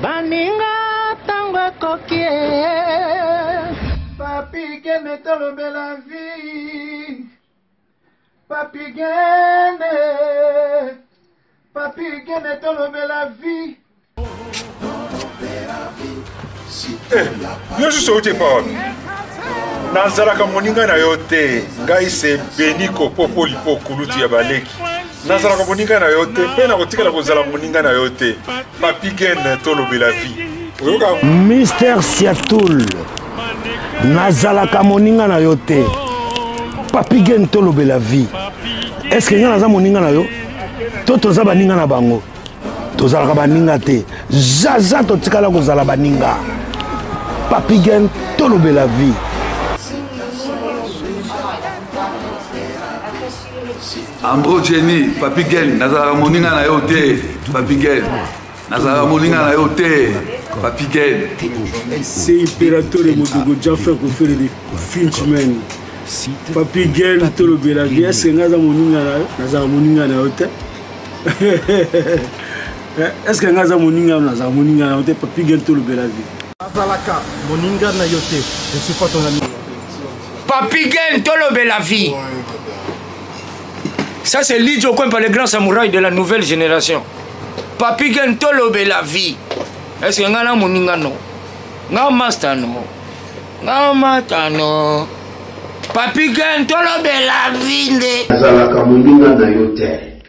Baninga tango ekoki eh. Papi Gene tolobela vie Papi Gene Papi Gene tolobela vie Eh, yo susu outi epa wapi nazalaka moninga na yo te ngai se beniko popo lipo kulutu ya baleki nazalaka moninga na yo te mpe nakotikala kozala moninga na yo te papi gen tolobela vie oyoka Mister Siatul nazalaka moninga na yo te papi gen tolobela vie est ce que ngai naza moninga na yo to toza baninga na bango tozalaka baninga te zaza totikala kozala baninga papi gen tolobela vie Ambro Jenny, Papi Gen, nazalaka moninga na yo te, Papi Gen. Nazalaka moninga na yo te, Papi Gen. C'est Imperatore Modogo Jaffa Kofere de Finchman. Papi Gen tolobela vie, est-ce que nga moninga na yo? Nazalaka moninga na yo te. Est-ce que nga aza moninga na nazalaka moninga na yo te, Papi Gen tolobela vie. Nazalaka moninga na yo te, je suis pas ton ami. Papi Gen tolobela vie. Ça c'est Lidjo Kwempa, le grand samouraï de la nouvelle génération. Papi Gen tolobela vie. Est-ce que nga na moninga no? Nga master no? Nga mata no? Papi Gen tolobela vie nde. Nazalaka moninga na yo te.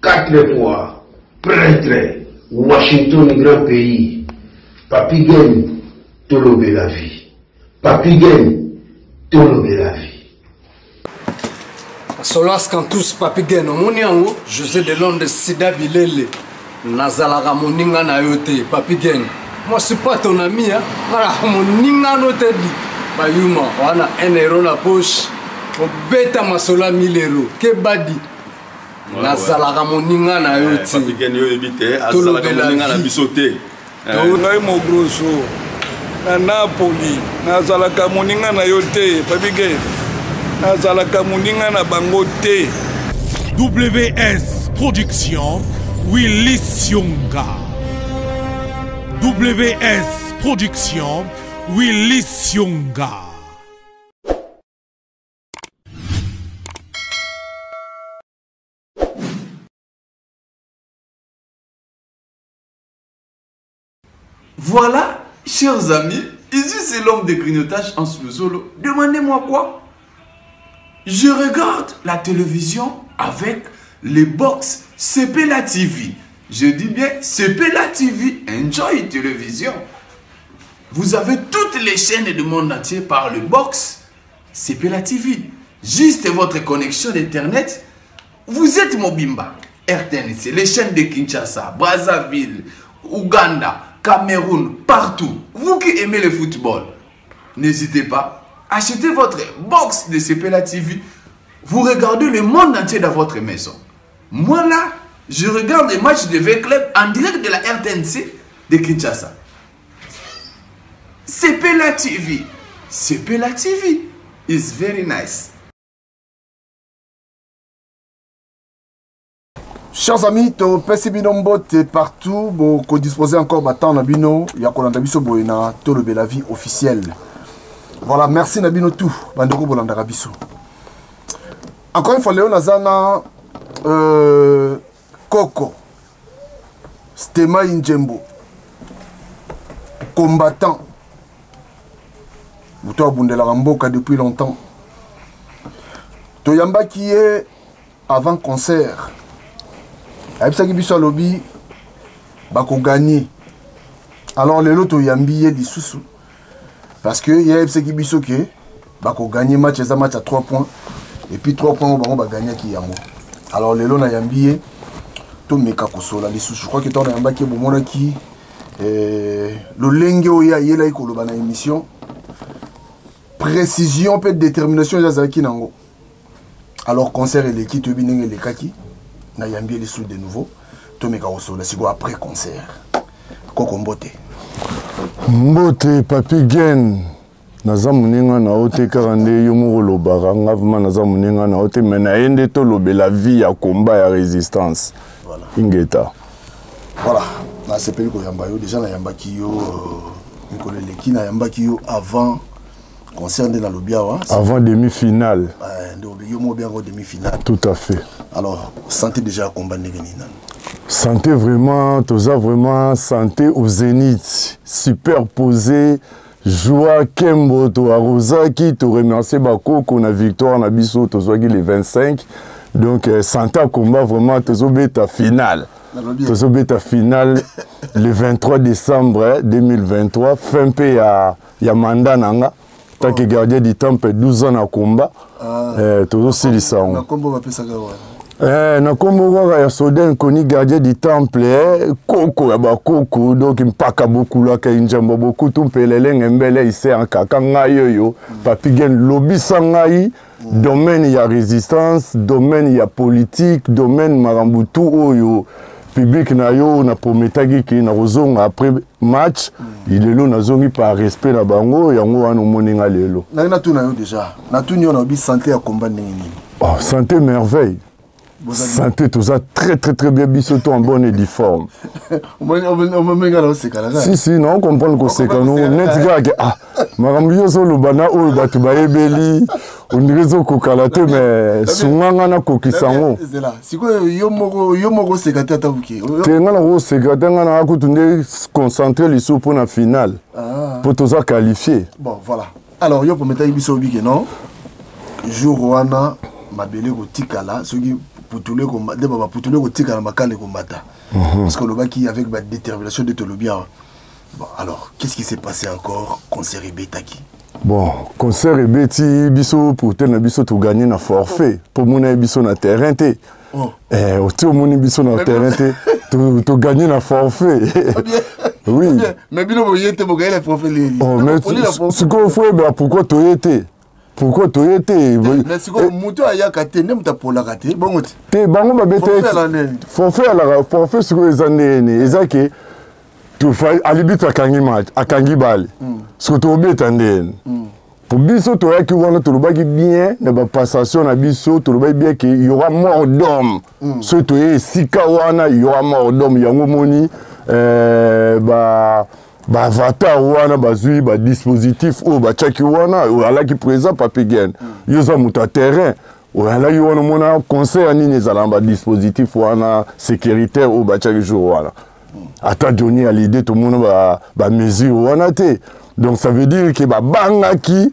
Quatre fois prêtre Washington grand pays. Papi Gen tolobela vie. Papy Gen tolobela vie. Solas Cantus Papy Gen omoni yango José de Londres Sida Bilele nazalaka moninga na yo te Papy Gen moi je suis pas ton ami hein nazalaka moninga no te di bayuma wana 1 euro na poche obeta masolo ya 1000 euro kebadi nazalaka moninga na yo te Papy Gen yo oyebi te azalaka moninga na biso te ngai mogroso na napoli nazalaka moninga na yo te papige nazalaka moninga na bango te WS Production Willy Sionga WS Production Willy Sionga Voilà, chers amis, ici c'est l'homme de grignotage en sous-solo. Demandez-moi quoi Je regarde la télévision avec les box CPLA TV. Je dis bien CPLA TV, Enjoy Télévision. Vous avez toutes les chaînes du monde entier par le box CPLA TV. Juste votre connexion d'internet, vous êtes Mobimba, RTNC, les chaînes de Kinshasa, Brazzaville, Ouganda, Cameroun, partout. Vous qui aimez le football, n'hésitez pas, achetez votre box de CPLA TV. Vous regardez le monde entier dans votre maison. Moi là, je regarde les matchs de V-Club en direct de la RTNC de Kinshasa. CPLA TV. CPLA TV is very nice. Chers amis, topesi bino mbote partout, boko disposer encore ba temps na bino ya kolanda biso boye na Tolobela vie officielle. Voilà, merci na bino tout, bandeko bolandaka biso. Encore une fois, Léon Azana, Koko, Stema Njembo, combattant, moto abundelaka mboka depuis longtemps. Toyambaki ye avant concert. Ayebisaki biso alobi bakoganye. Alors lelo toyambi ye lisusu parce que ye ayebisaki biso ke bakoganye match eza match à 3 points et puis 3 points bango baganyaki yango. Alors lelo nayambi ye tomeka kosola lisusu. Je crois que ntango nayambaki ye bomonaki lolenge oyo ayelaki koloba na émission, précision pe détermination eza azalaki nango. Alors concert eleki, toyebi ndenge elekaki, nayambi ye lisusu de nouveau tomeka kosola sikoyo après concert. Koko mbote. Mbote Papy Gen. Naza moninga na yo te, kaka nde yo moko olobaka nga vraiment naza moninga na yo te, mais na ye nde tolobela vie ya combat ya résistance. Voilà. Ingeta. Voilà. Nasepeli koyamba yo. Déjà nayambaki yo euh, mikolo eleki, nayambaki yo avant concert nde nalobi awa. Avant demi-finale. Nde obi yo moko obiango demi-finale. Tout à fait. Alors, santé déjà ya combat ndenge nini nano? Santé vraiment, toza vraiment santé au zénith, superposé, joie, kembo, toarosaki, toremercie bakoko na victoire na biso tozwaki le 25. Donc euh, santé ya combat vraiment, tozobeta finale. Tozobeta finale le 23 décembre 2023, fin mpe ya, ya mandat na nga tant que gardien du temple, 12 ans na combat. Ah. Eh, tozosilisa yango. Na kombo bapesaka wana? Eh, na kombo kaka ya soda inconnu, gardien du temple, eh, koko ya bakoko, donc mpaka bokulaka injambo bokutu mpelelenge mbele ise ankaka ngai oyo papi gen lobisa ngai domaine ya résistance, domaine ya politique, domaine makambo tout oyo public na yo na prometaki ke nakozonga après match. Lelo nazongi par respect na bango, yango wana omoni nga lelo. Nangi natuna yo déjà, natuni yo, nayobi santé ya combat ndenge nini? Oh, santé merveille, santé toza très très très bien, biso to en bonne et due forme. Omenga na oseka na Si si, na comprendre koseka no neti kaka ke ah makambo nyonso oloba na oyo bato bayebeli ondire ezokokala te, mais sunga nga nakokisa yango. Sikoyo yo moko, yo moko oseka te ata moke? Te, nga nakoseka te, nga nanga kutu nde concentré lisusu mpo na finale, mpo toza qualifié. Bon, voilà. Alors yo prometaki biso, obike non, jour wana mabele kotikala soki putulu nde baputulu ekotikala, makala ekomata, parce que olobaki avec badétermination nde tolobi awa. Bon, alors qu'est-ce qui s'est passé encore? Concert ebetaki? Bon, concert ebeti, biso pourtel na biso toganye na forfait mpo mona ye biso na terrain te. Oh. Eh, oti omoni biso na terrain te, toganye na forfait, oui. Mais bino boye te, bogaye na forfait leli. Oh, mais sikoyo fo oyeba pourquoi toye te, pourquoi toye te. Mais sikoyo moto ayaka te nde moto apolaka te, bongo te? Te, bango babete forfait alaka forfait. Sikoyo eza ndenge eza ke alibitre akangi match, akangi bale, siko tobeta ndeni? Po biso toyaki wana, tolobaki bien na bapassation na biso, tolobaki bien ke y aura mort d'homme. Soki toye esika wana, y aura mort d'homme. Yango moni euh, ba baavatar wana bazwi badispositif oyo batiaki wana, oyo alaki présent Papi Gen. Yo oza moto ya terrain, oyo alaki wana, omona conseil ya nini ezala na badispositif wana sécuritaire oyo batiaki jour wana. Ata Johnny Hallyday tomona bamesure ba wana te. Donc ça veut dire ke babangaki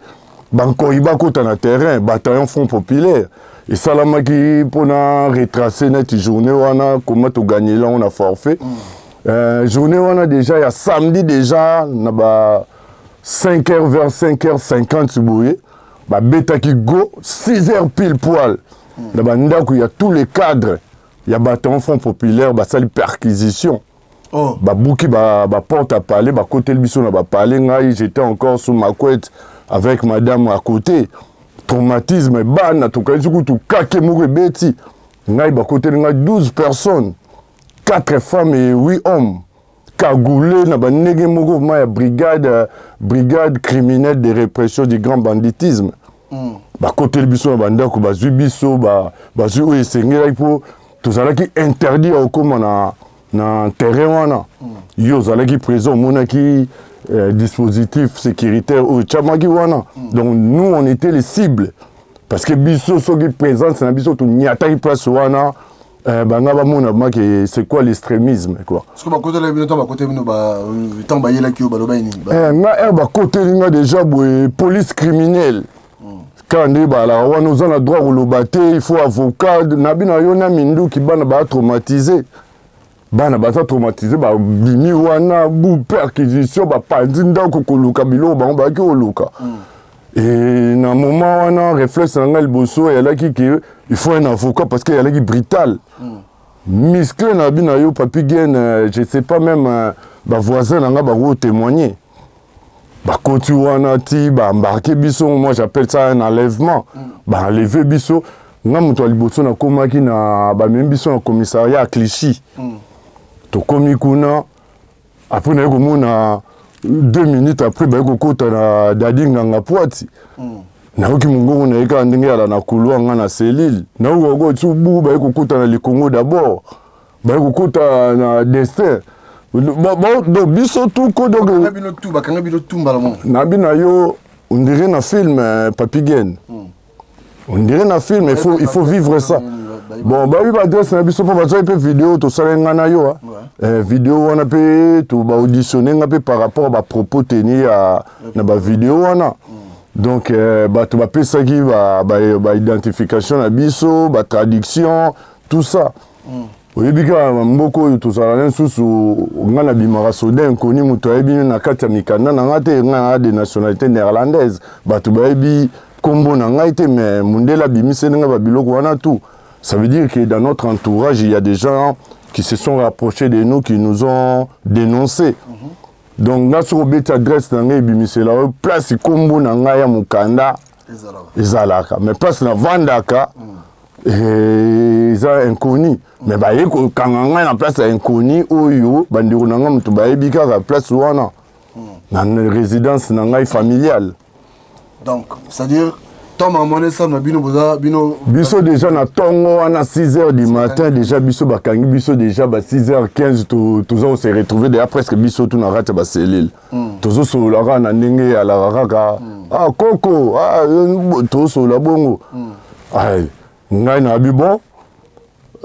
bankoi bakota na terrain. Bataillon Front Populaire esalamaki mpona retracer neti journée wana, koma toganyela yango na forfait. Journée wana déjà ya samedi, déjà na ba 5 heures, vers 5 heures 50 boye, babetaki go 6 heures pile poil na bandako ya tous les cadres ya bataillon Front Populaire, basali perquisition. Oh. Babuki baporte ba à palais, bakoteli biso na bapalais. Ngai j'étais encore sous ma couette avec madame à côté, traumatisme, bana tokanisi kutu kake moko ebeti ngai. Bakoteli ngai 12 personnes, 4 femmes et 8 hommes, cagoulé na bandenge moko vraiment ya brigade criminelle de répression du grand banditisme. Bakoteli biso na bandako, bazwi biso, bazwi oyo esengelaki, mpo tozalaki interdit ya kokóma na terrain wana. Yo ozalaki présent, omonaki dispositif sécuritaire oyo etiamaki wana. Donc nous, on était les cibles, parce que biso soki présence na biso toniataki place wana, banga bamona make c'est quoi l'extrémisme, quoi. Soki bakotela bino, ntango bakoteli bino, ntango bayelaki yo, balobaki nini? Nga ere bakoteli nga déjà boye, police criminelle kaka nde balaka wana, oza na droit koloba te, il faut avocat na bino yo na minduki. Bana baa traumatisé, bana baza traumatisé, babimi wana bu perquisition, bapanzi ndako koluka biloko bango bayaki koluka. Et na moment wana, réflexe na ngai liboso eyalaki ke il faut un avocat, parce que eyalaki brutal, musclé na bino yo Papi Gen. Je sais pas, même bavoisin na ngai bako témoigner. Bakoti wana ti baembarke biso, moi j'appelle ça un enlèvement. Baenleve biso, nga moto ya liboso nakomaki na, bamemi biso na commissariat ya Clichy. Tokomi kuna, après naye komona 2 minutes après baye kokota na Dadi Nganga Pwati. Nayoki mongongo na ye kaka ndenge yala na couloir, nga na cellule, nayoki ti bu baye kokota na Likongo d'abord, baye kokota na Destin. Donc biso tuko donc bino tout bakanga bino tout mbala moko. Na bino yo on dirait na film euh, Papy Gen. Mm. On dirait na film il faut il faut vivre ça. Bon bayebi ba adresse na biso mpo bazwaki mpe video tosalaki nga na yo eh, video wana mpe to baauditionne nga mpe par rapport ba propos teni ya na bavideo wana mm. donc euh, bato bapesaki baidentification ba, ba na biso batraduction tout ça mm. Oyebi kaka mboka oyo tozala na lisusu ngai nabimaka soda inconnu moto ayebi na kati ya mikanda na ngai te ngai na de nationalité néerlandaise bato bayebi nkombo na ngai te mais mondele abimiseli ngai babiloko wana tout ça veut dire que dans notre entourage il y a des gens qui se sont rapprochés de nous qui nous ont dénoncé mm -hmm. donc nga soki obeti adresse na ngai ebimisela oyo place nkombo na ngai ya mokanda ezalaka mais place navandaka mm. Eh, eza inconnu mais baye kokanga ngai na place ya inconnu oyo bandeko na ngai moto bayebi kaka place wana na résidence na ngai familiale donc c'est à dire ntango makambo wana esalama bino boza bino biso déjà na ntongo wana 6 heures du matin déjà biso bakangi biso déjà ba 6 heures 15 toza kose retrouver déjà presque biso tu na kati ya baselile mm. tozosolola kaka na ndenge alaka kaka mm. ah koko ah, eh, tozosolola bongo mm. Ay, ngai nayebi bon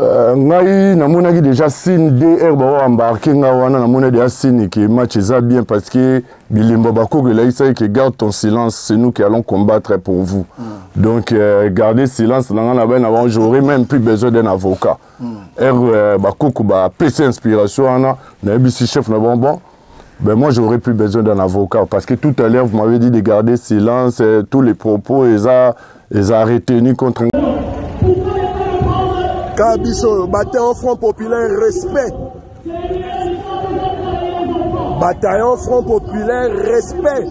euh, ngai namonaki déjà signe dr bao embarke ngai wana namoni déjà signe ke match eza bien parce que bilembo bakoko elakisaki ke garde ton silence c'est nous qui allons combattre pour vous mm. donc euh, garder silence na ngai na bai na bango j'aurais même plus besoin d'un avocat mm. r euh, bakoko bapesi inspiration wana nayebisi chef na bango bon Ben moi, j'aurais plus besoin d'un avocat parce que tout à l'heure, vous m'avez dit de garder silence, euh, tous les propos, ils ont, ils ont retenu contre. Kabiso, bataillon Front Populaire, respect. Bataillon Front Populaire, respect.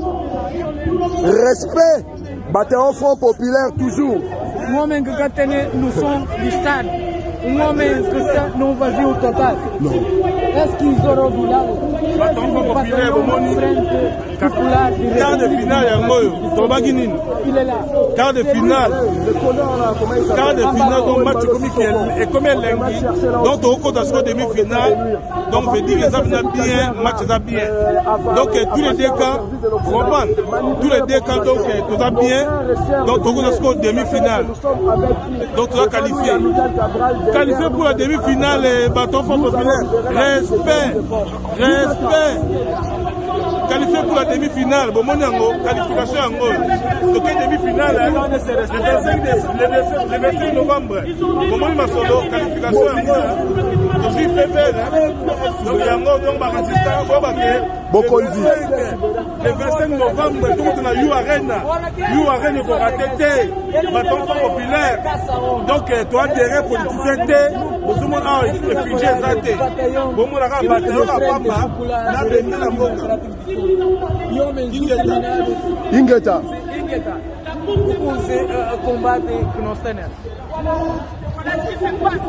Respect. Bataillon Front Populaire, toujours. Um homem que tem noção de Estado. Um homem que está no vazio total. Não. Est-ce qu'ils auront du lado? Bataillon Populaire, bomoni. Quart de finale yango oyo tolobaki nini quart de finale quart de finale donc match ekomi ekomi elengi donc tokokota sikoyo demi finale donc veut dire eza mpena bien match eza bien donc tous les deux cas comprendre tous les deux cas donc toza bien donc tokota sikoyo demi finale donc toza qualifié qualifié pour la demi finale bato front populaire respect respect qualifié pour la demi-finale bomoni yango qualification yango toke demi-finale le 25 novembre bomoni masolo qualification yango tozwi ppl donc yango donc barésistant bo bake bokonzi le 25 novembre tokuta na u arena u arena ekorate te bato populaire donc toadere politicien te bozomona awa efugie eza te bomona kaka batayo na pamba na bendela mboka ingeta ingeta Voilà ce qui se passe.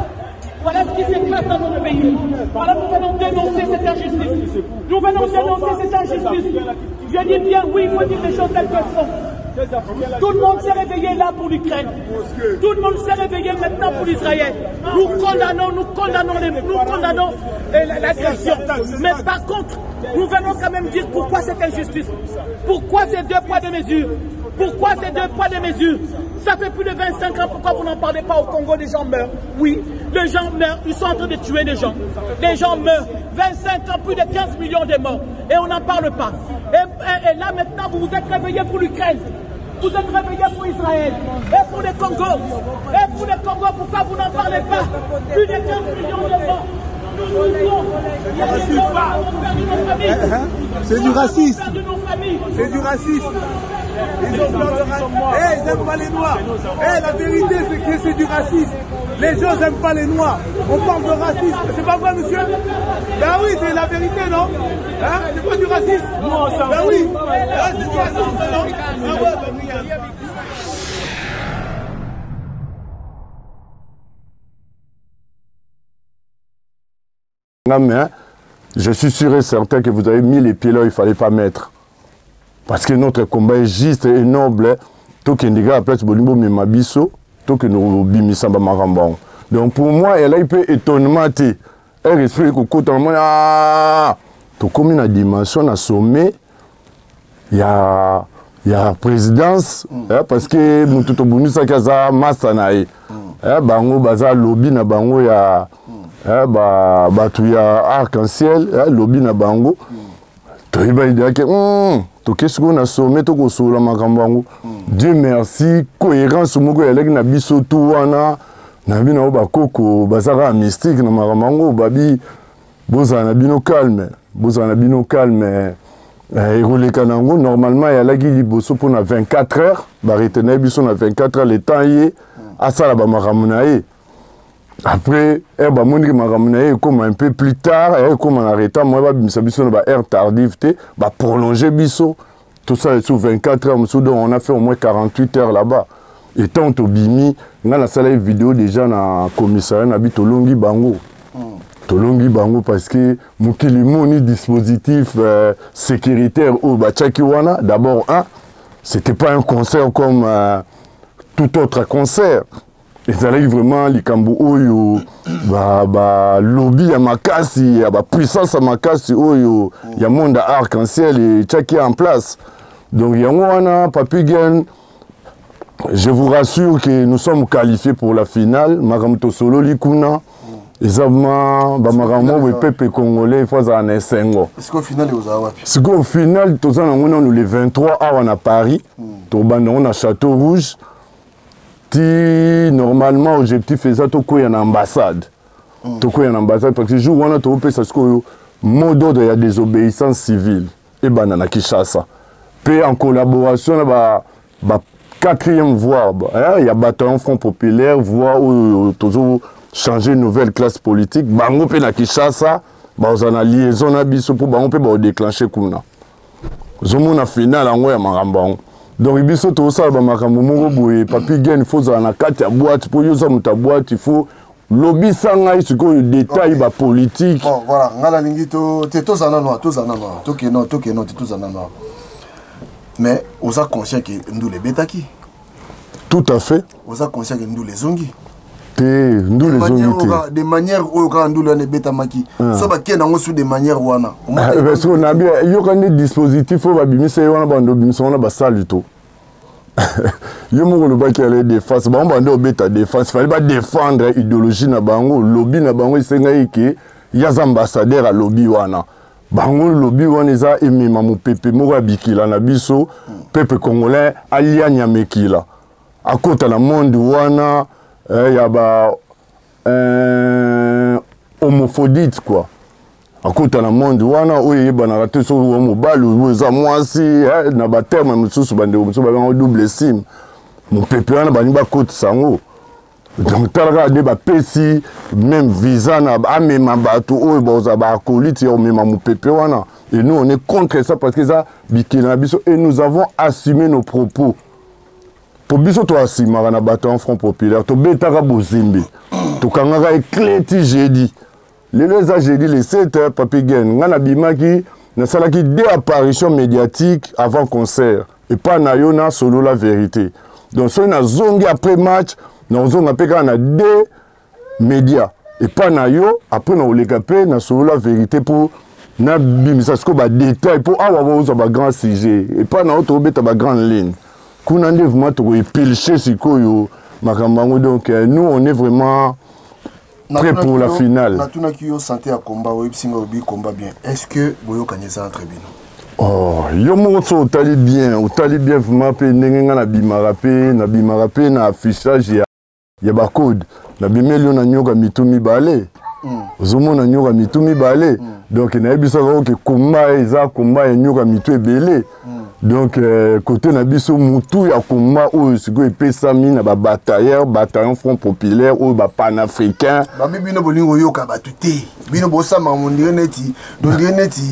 Voilà ce qui se passe dans notre pays. Voilà, nous venons dénoncer cette injustice. Nous venons dénoncer cette injustice. Je dis bien, oui, il faut dire les choses telles qu'elles sont. Tout le monde s'est réveillé là pour l'Ukraine. Tout le monde s'est réveillé maintenant pour l'Israël. Nous condamnons, nous condamnons, les, nous condamnons l'agression. Mais par contre, nous venons quand même dire pourquoi cette injustice. Pourquoi ces deux poids, deux mesures Pourquoi ces deux poids, deux mesures Ça fait plus de 25 ans, pourquoi vous n'en parlez pas au Congo Les gens meurent. Oui, les gens meurent, ils sont en train de tuer des gens. Les gens meurent. 25 ans, plus de 15 millions de morts. Et on n'en parle pas. Et, et, et là maintenant, vous vous êtes réveillés pour l'Ukraine. Vous êtes réveillés pour Israël et pour le Congo. Et pour le Congo, pourquoi vous n'en parlez pas Plus de 15 millions de morts. C'est du racisme. C'est du racisme. Ils ont peur de racisme. Eh, ils n'aiment pas les noirs. Eh, la vérité, c'est que c'est du racisme. Les gens n'aiment pas les noirs. On parle de racisme. C'est pas vrai, monsieur Ben oui, c'est la vérité, non Hein C'est pas du racisme Ben oui ah, C'est du racisme, non Ah ouais, ben oui. Mais je suis sûr et certain que vous avez mis les pieds là où il ne fallait pas mettre. Parce que notre combat est juste et noble. Tokende kaka place bolingi bomema biso, tokende kobimisa ba makambo yango. Donc pour moi, elle a eu peu étonnement te. Heure esprit ekokota namoni ah, tokomi na dimension na sommet ya ya présidence mm. eh, parce que motu tobundisaki aza masta na ye mm. eh, bango baza lobi na bango ya mm. eh, ba, bato ya arc en ciel eh, lobi na bango mm. toyebaki deja ke mm, toke sikoyo na sommet tokosolola makambo yango mm. dieu merci cohérence moko eyalaki na biso tu wana na bino yango bakoko baza kaka mystique na makambo yango babi bozala na bino calme bozala na bino calme eh, ekoleka na yango normalement eyalaki liboso mpo na 24 heures baretenaki biso na 24 heures le temps ye asala bamakambo na ye après heure bamoniki makambo na ye ekóma un peu plus tard eh, ekóma na retard moye babimisa biso na ba heure tardive te baprolonge biso tosala lisusu 24 heures mosusu donc on a fait au moins 48 heures là-bas et tant tobimi ngai nasalaki video déjà na commissariat na bi tolongi bango tolongi bango parce que mokili moni dispositif euh, sécuritaire oyo batiaki wana d'abord un c'était pas un concert comme euh, tout autre concert ezalaki vraiment likambo oyo balobi ba ya makasi ya bapuissance ya makasi oyo ya monde ya arc en ciel etiaki en place donc yango wana papi gen je vous rassure que nous sommes qualifiés pour la finale makambo tosololi kuna eza ma bamakambo oyo pepe congolais ifo azala na esengo sikoyo finale toza nango nanu le 23 awa na paris tobanda yango na château rouge ti normalement objectif eza tokweya na ambassade mm. tokweya na ambassade parce que jour wana tokopesa sikoyo mot d'ordre ya désobéissance civile ebanda na kinshasa mpe en collaboration na ba, ba quatrième voie eh, ya bataillon front populaire voie oyo tozo changer nouvelle classe politique bango mpe na kinshasa bazala na liaison na biso mpo bango mpe baodéclenche kuna ozomona final yango ya makambo yango donc biso tozosala bamakambo moko boye papi gen fo ozala na kati ya boite mpo yo oza moto ya boite fo lobisa ngai sikoyo detail okay. bapolitike bon, voilà ngai nalingi te tozala nano tozala nano tokeno tokeno te tozala nano mais oza conscient ke ndula ebetaki tout à fait oza conscient ke ndula ezongi te ndula ezongi te de manière oyo kaka ndula wana ebetamaki ah. so bakende yango su de manière wana ah, parce que nabi yoka nde dispositif oyo babimisa ye wana bando obimisa wana basali to yo moko olobaki ale défense bango bande obeta défense fallait badéfendre idéologie na bango lobi na bango esengaki ke ye aza ambassadeur alobi wana bango lobi wana eza emema mopepe moko ya bikila na biso peuple congolais alia nyama ekila akota na monde wana eh, ya ba eh, homophobite quoi akota na monde wana oyo eyebanaka te soki oyo mobali oyo eza mwasi eh, na baterme mosusu bandeko mosusu babenga double sim mopepe wana balingi bakotisa yango donc tala kaka nde bapesi même visa na amema bato oyo bakozala baakolite ya komema mopepe wana et nous on est contre ça parce que eza bikela na biso et nous avons assumé nos propos mpo biso toasimaka na bato en front populaire tobetaka bozembe tokangaka eclé ti jeudi lelo eza jeudi le 7 papi gen ngai nabimaki nasalaki deux apparitions médiatiques avant concert epai na yo nasolola vérité donc soki nazongi après match nakozonga mpe kaka na deux média epai na yo après nakoleka mpe nasolola vérité mpo nabimisa sikoyo badetail mpo awa bozwa bagrand sujet epai na yo tokobeta bagrande ligne kuna nde vraiment tokoepilche sikoyo makambo yango donc euh, nous on est vraiment prêt pour la finale natunaki yo santé ya combat oyebisi ngai obi combat bien est ce que boyokani eza entre bino Oh, yo moko so otali bien otali bien vraiment mpe ndenge ngai nabimaka mpe nabimaka mpe na affichage ya, ya bacode nabimeli yo na nyoka mitu mibale mm. ozomona nyoka mitu mibale mm. donc nayebisaka oke komba eza komba ya nyoka mitu ebele mm. donc euh, kote na biso mutu ya komba oyo sikoyo epesami na babatailleur bataillon front populaire oyo bapanafricain babi bino bolingi koyoka bato te bino bosambaka mondire neti dondire neti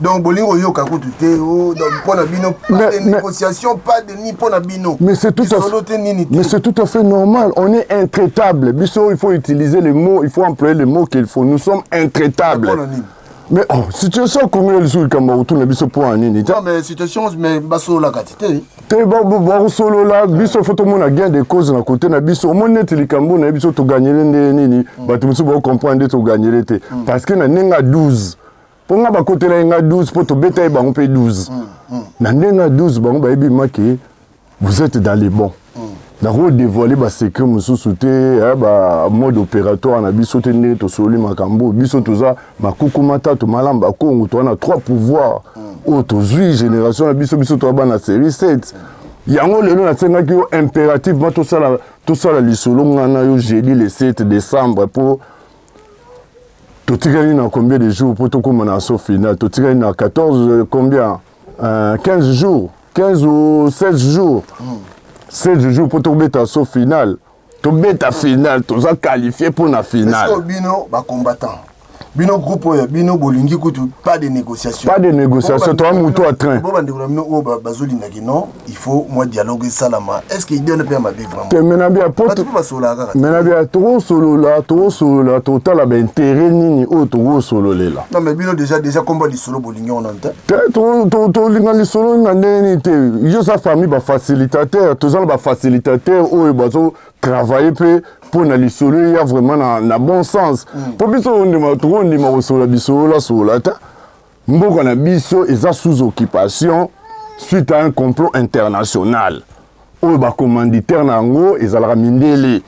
donc bolingi koyoka kutu te oh, mpo na bino pas de négociation pas de ni mpo na bino mais c'est tout à te nini te mais c'est tout à fait normal on est intraitable biso il faut utiliser le mot il faut employer le mot qu'il faut nous sommes intraitables Mais oh, situation congo ya lisusu likambo ya kotuna biso mpo ya nini te? Mais situation, mais basololaka ti te. Te, bakosolola. Biso fo tomona gain de cause na kote na biso. Omoni neti likambo na biso toganyele nde nini, bato mosusu bakocomprendre nde toganyele te, parce que na ndenge ya 12, mpo nga bakotela ye nga 12, mpo tobeta ye bango mpe 12. Na ndenge ya 12, bango bayebi make vous êtes dans les bons. Nakodévoile basecret mosusu te, bamode opératoire na biso te, ndenge tosololi makambo. Biso toza makuku matatu malamu bakongo, toza na trois pouvoir oyo tozwi génération na biso. Biso toza bana série 7. Yango lelo nasengaki yo impérativement tosala lisolo nga na yo jeudi le 7 décembre, mpo totikali na combien de jours mpo tokóma na saut final? Totikali na 14, combien, 15 jours, 15 ou 16 jours, 16 jours mpo tobeta saut final. Tobeta final, toza qualifié mpo na final. Bino bacombattant, bino groupe oyo, bino bolingi kutu pas de négociation. Pas de négociation, toa moto ya train. Bo bandeko na bino oyo bazolingaki non, il faut mwa dialogue esalama. Est ce que idée wana mpe ya mabe vraiment? Te, me na bia bato mpe basololaka kaka. Me na bia tokosolola, tokosolola, totala baintérêt nini oyo tokosololela. Non, mais bino déjà komba lisolo bolingi wana te. Te, tolinga lisolo na ndenge nini te? Yo za famille bafacilitateur, toza na bafacilitateur oyo bazotravaille mpe mpo na lisolo eya vraiment na bon sens, mpo biso tokondima kosolola bisolola solola te. Mboka na biso eza sous occupation suite à un complot international oyo bacommanditaire na yango ezalaka mindele.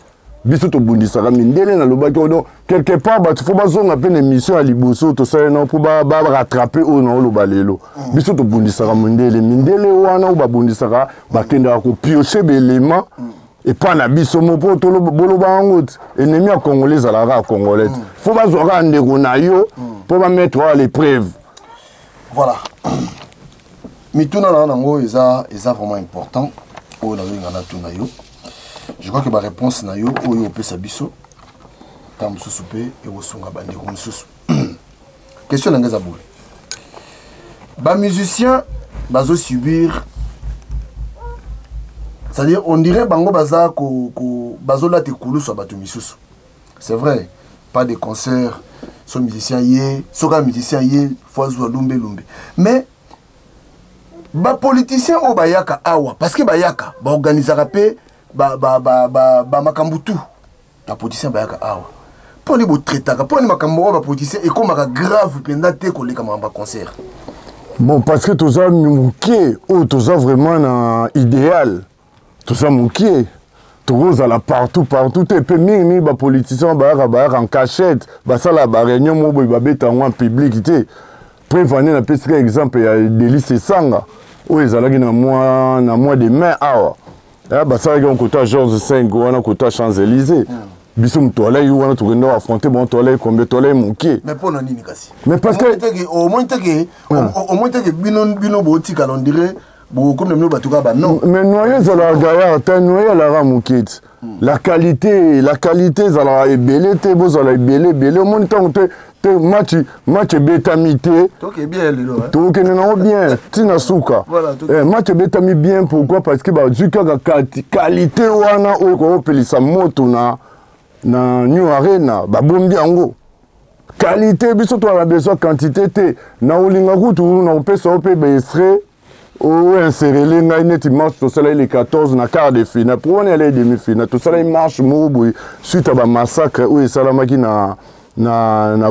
Biso tobundisaka mindele. Nalobaki oyo, donc quelque part bato fo bazonga mpe na émission ya liboso tosali nao mpo barattrape oyo naoloba lelo. Biso tobundisaka mindele. Mindele wana oyo babundisaka, bakendaka kopioche baélément epa na biso mo mpo boloba yango ti ennemi ya Congolais ezalaka ya Congolais te. Fo bazwa kaka ndeko na yo mpo bamettre à l'épreuve. Voilà, mituna na nango eza vraiment important oyo nazolinga natuna yo. Je crois que baréponse na yo oyo opesa biso ntango mosusu mpe ekosunga bandeko mosusu. Question na ngai eza boye: bamusicien bazosubir, c'est-à-dire on dirait bango baza ko bazolata ekulusu ya bato misusu. C'est vrai, pas de concert so musicien ye, soki a musicien ye fo azwa lumbe lumbe. Mais bapoliticien oyo bayaka awa, parce que bayaka baorganisaka mpe bamakambo tout, bapoliticien bayaka awa, mpo nini botraitaka, mpo nini makambo oyo bapoliticien ekomaka grave mpenza te koleka makambo ya concert? Bon, parce que toza moke oyo toza vraiment na idéal, toza moke, tokozala partout partout te. Mpe mingimingi bapoliticien bayaka en cachette, basalaka baréunion moko boye, babeta yango en public te. Preuve ane, napesika exemple ya Delly Sesanga oyo ezalaki na mois de mai awa. Basalaki yango kota George 5 wana, kota Champs Élysées. Biso moto alai wana, tokende affronter bango, toalai combien? Toalai moke. Mais mpo na nini kasi? Mais parce que Au moins teke bino botikala, on dirait bokomi na bino bato kaka banon. Mais noyer ezalaka gaillard te, noyer ezalaka moke te. La qualité ezalaka ebele te, bozala ebele ebele. Omoni ntango te te match ebetami te. Tokende nango bien ntina suka. Match ebetami bien, pourquoi? Parce que bazwi kaka qualité wana oyo kokopelisa moto na New Arena, babombi yango qualité. Biso toza besoin quantité te. Na olinga kutu na kopesa yo mpe baextrait oyo inserele ngai neti marche tosalaki le 14 na quart de finale, po wana yalai demi finale. Tosalaki marche moko boye suite ya bamassacre oyo esalamaki na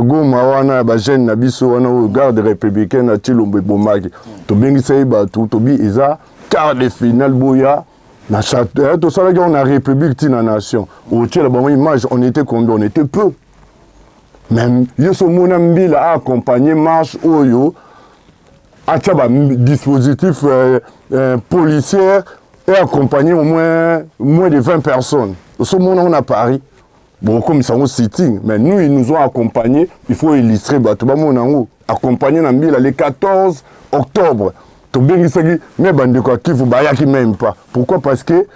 Goma wana ya bajeune na biso wana oyo garde républicaine na Tshilombo ebomaki. Tobengisaki bato, tobi eza quart de finale, boya na château. Tosalaki yango na République ntina nation, otiela bango image. On était combien? On était peu. Même yo so omona mbila aaccompagne marche oyo, atia badispositif policière et accompagné au moins moins de 20 personnes, osomona ngo na Paris, bokokomisa yango sitting. Mais nous, ils nous ont accompagnés. Il faut illustrer, bato bamona yango accompagné na mbila le 14 octobre. Tobengisaki me bandeko ya Kivu bayaki même pas. Pourquoi? Parce que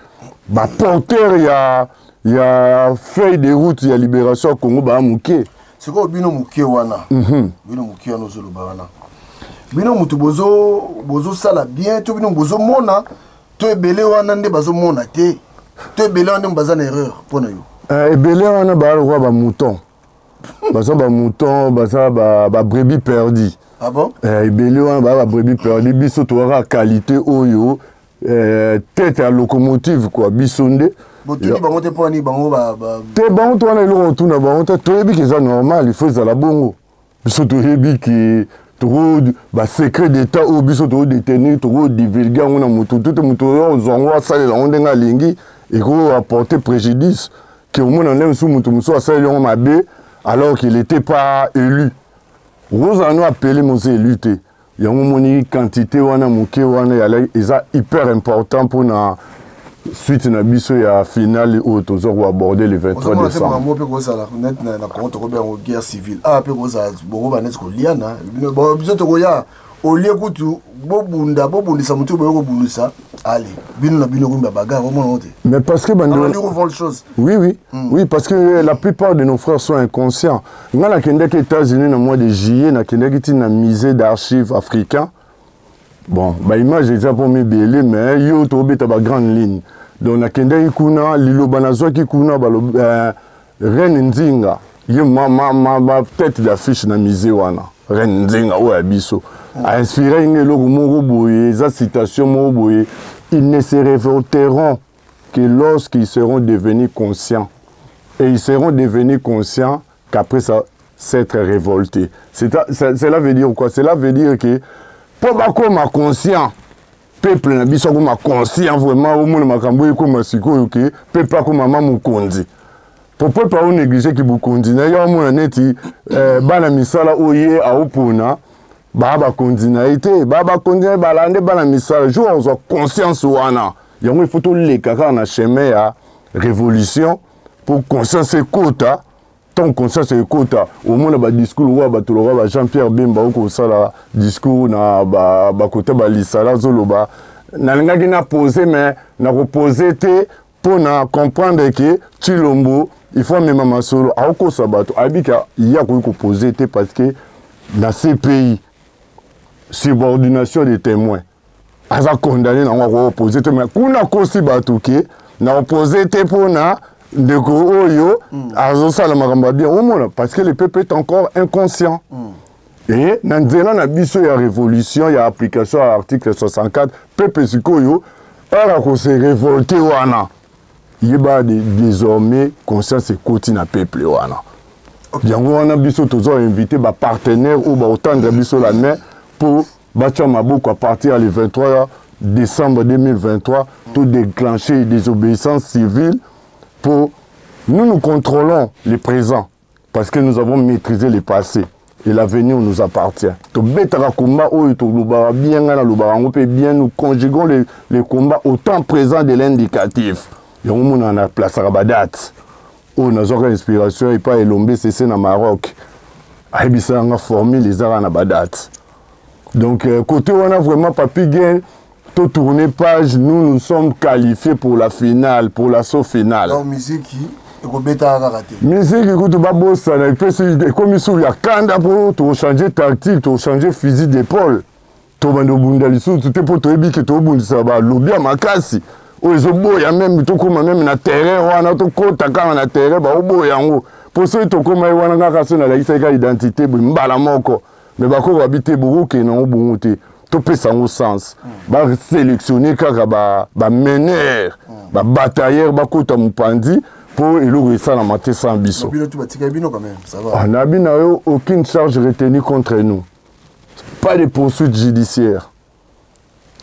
baporteur ya feuille de route ya libération ya Congo baya moke. Sikoyo bino moke wana, bino moke wana ozoloba wana, bino motu bozosala bien to bino bozomona to ebele wana nde bazomona te, to ebele wana nde baza na erreur mpo na yo? Ebele wana baya lokola bamouton. Baza bamouton, baza babrebis perdu. Ah bon? Eh, ebele wana baa babrebis perdu. Biso toyaka qualité oyo, eh, tête ya locomotive quoi, biso nde. Botuni bango te mpo ani bango? Te, bango to wana eloko otuna bango te. Toyebi ke eza normal, il faut ezala bongo. Biso toyebi ke toko basecret d'état oyo biso tokodétenir, tokodivulgue yango na motu te. Moto oyo ozwa yango, asalela yango ndenge alingi, ekoapporter préjudice ke omona nde mosusu moto mosusu asaleli yango mabe alors qu'il était pas élu. Okozala no appelé mozo élu te. Yango omoni quantité wana moke wana eza hyper important mpona suite na biso ya finale oyo toza koaborder le 23 décembre. Makambo mpe kozala neti na Congo, tokobenga yango guerre civile. Awa mpe kozala bongo, baneti koliana biso tokoya olie kutu bobunda, bobundisa motu, boye kobundisa ale bino na bino, kumba bagarre, omona te. Mais parce que bando chose. Oui, parce que la plupart de nos frères sont inconscients. Nga nakendaki États-Unis na mois de juillet, nakendaki ti na musée d'archives africain. Bon, baimage eza mpo mibele, mais yo tobeta bagrande ligne. Donc nakendaki kuna, liloba nazwaki kuna, balobi reine Nzinga ye ma tête d'affiche na musée wana. Reine Nzinga oyo ya biso ainspiré nga eloko moko boye, eza citation moko boye: "Ils ne se révolteront que lorsqu'ils seront devenus conscients, et ils seront devenus conscients qu'après ça s'être révoltés." Cela veut dire quoi? Cela veut dire que mpo bakoma conscient, peuple na biso akoma conscient vraiment, omona makambo ekoma sikoyo ke peuple akoma ma mokonzi. Po peuple aonéglige ki bokonzi na ye, amona neti bana misala oyo ye aopona baa bakonzi na ye te, baa bakonzi na ye balande bana misala. Jour azwa conscience wana, yango il faut toleka kaka na chemin ya révolution po conscience ekota. Tant conscience ekota, omona badiscours lokola bato lokola ba Jean Pierre Bemba okosala discours na bakota balisala, azoloba: "Nalingaki na pose, mais nakopose te mpo na comprendre ke Tshilombo il faut amema masolo." Aokosa bato, ayebi ke ye akoki kopose te parce que na CPI, subordination de témoin, aza condamné nango, akoopose te. Mais kuna akosi bato ke na opose te mpona ndeko oyo azosala makambo ya bien. Omona, parce que le peuple est encore inconscient. E na nzela na biso ya révolution, ya application ya article 64, peuple sikoyo heure akose révolte wana, yeba désormais conscience ekoti na peuple wana. Yango wana biso toza invité bapartenaire oyo baotendre biso la main mpo batya maboko. À partir ya le 23 décembre 2023, to déclencher désobéissance civile pour nous. Nous contrôlons le présent parce que nous avons maîtrisé le passé et l'avenir nous appartient. Tobetaka combat oyo, tolobaka bien, ngai nalobaka yango mpe bien: nous conjuguons le combat au temps présent de l'indicatif. Yango mona na plaçaka badate oyo nazwaka inspiration epai Elombe Sese na Maroc, ayebisaka nga formule ezaka na badate. Donc côté wana vraiment, Papi Gen, to tourner page, nous, nous sommes qualifiés pour la finale, pour l'assaut final. Donc musique ekobetaka kaka te? Musique kutu babosana, epesi ekomi suku ya kanda mpo tochange tactique, tochange fusil d'épaule, tobanda obunda lisusu te mpo toyebi ke tobundisa balobi ya makasi oyo ezoboya même tokóma même na terrain wana, tokɔta kaka na terrain, baoboya yango. Mpo soki tokóma ye wana kaka, so nalakisaki kaka identité boye mbala moko, me bakoki babi te, bokokende yango bongo te, topesa yango sens. Basélectionne kaka bameneur, babatailleur, bakota mopanzi mpo eloko esalama te sans biso. Bino tu batikali bino quand même, ça va. Ah, nabi na yo, aucune charge retenue contre nous, pas de poursuite judiciaire.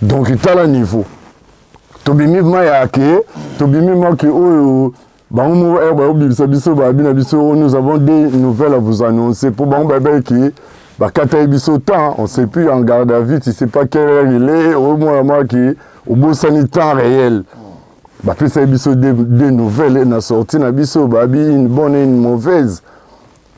Donc tala niveau tobimi ma ya ke tobimi maki oyo bango moko ere bayobimisa biso, bayabi na biso: "Nous avons des nouvelles à vous annoncer." Mpo bango bayebaki ke bakataki biso temps, on sait plus, en garde à vue, tu sais pas quelle heure il est, omona maki obosani temps réel. Bapesaki biso deux nouvelles na sortie na biso, babi une bonne et une mauvaise.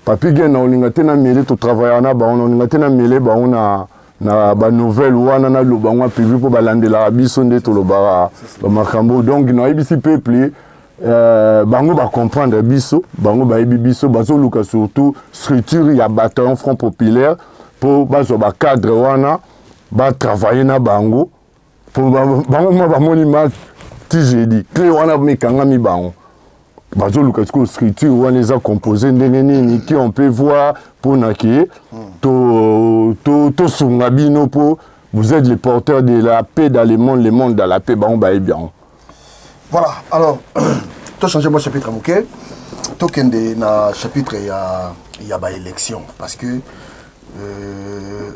Papi Gen, na olinga te na mele, totravaillaka na bango, na olinga te na mele bango na banouvelle wana, naloba yango public mpo balandelaka biso nde tolobaka bamakambo. Donc nayebisi peuple, bango bacomprendre biso, bango bayebi biso, bazoluka surtout structure ya bataillon front populaire mpo bazwa bacadre wana, batravaille na bango, mpo bango ma bamoni ma ti jeudi clé wana mikangami bango. Bazoluka sikoyo structure wana eza compose ndenge nini, qui on peut voir mpona ke tosunga bino mpo vous êtes les porteurs de la paix dans le monde, le monde dans la paix, bango bayebi yango. Voilà, alors tochange mwa chapitre moke, tokende na chapitre ya baélection, parce que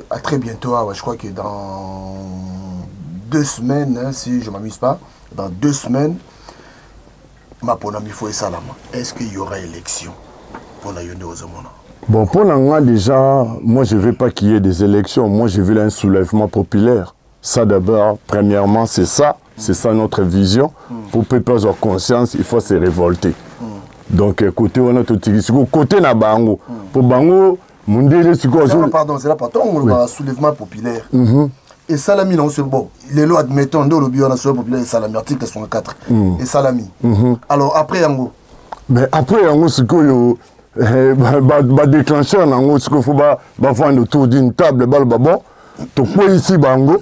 à très bientôt, ah ouais, je crois que dans 2 semaines, hein, si je m'amuse pas, dans 2 semaines, maponami fo esalama. Est-ce qu'il y aura élection mpona yo nde ozomona? Bon, pour nga déjà, moi je veux pas qu'il y ait des élections. Moi je veux un soulèvement populaire. Ça d'abord, premièrement, c'est ça. C'est ça notre vision. Pour que le peuple ait conscience, il faut se révolter. Donc, côté on a tout côté na bango. Pour bango, mundele siko azo. Pardon, c'est là pardon, on va soulèvement populaire. Et salami non, c'est bon. Les lois admettons ndo lobi on a soulèvement populaire et salami article 64. Et salami. Alors après yango. Mais après yango sikoyo ba déclencheur nango sikoyo faut ba vendre autour d'une table ba bon. To ici bango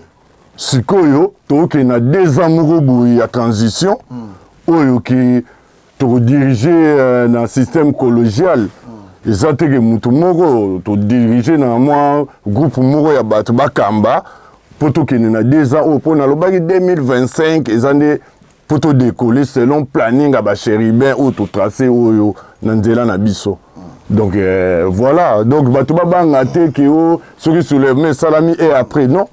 sikoyo to na 2 ans moko boye ya transition oyo ki to diriger na système collégial. Eza te ke mutu moko to diriger na mwa groupe moko ya bato bakamba po tokende na 2 ans oyo po nalobaki 2025 eza nde po to décoller selon planning ya ba chérubin oyo to tracer oyo na nzela na biso. Donc voilà, donc bato babanga te ke o soki soulèvement esalami et après non.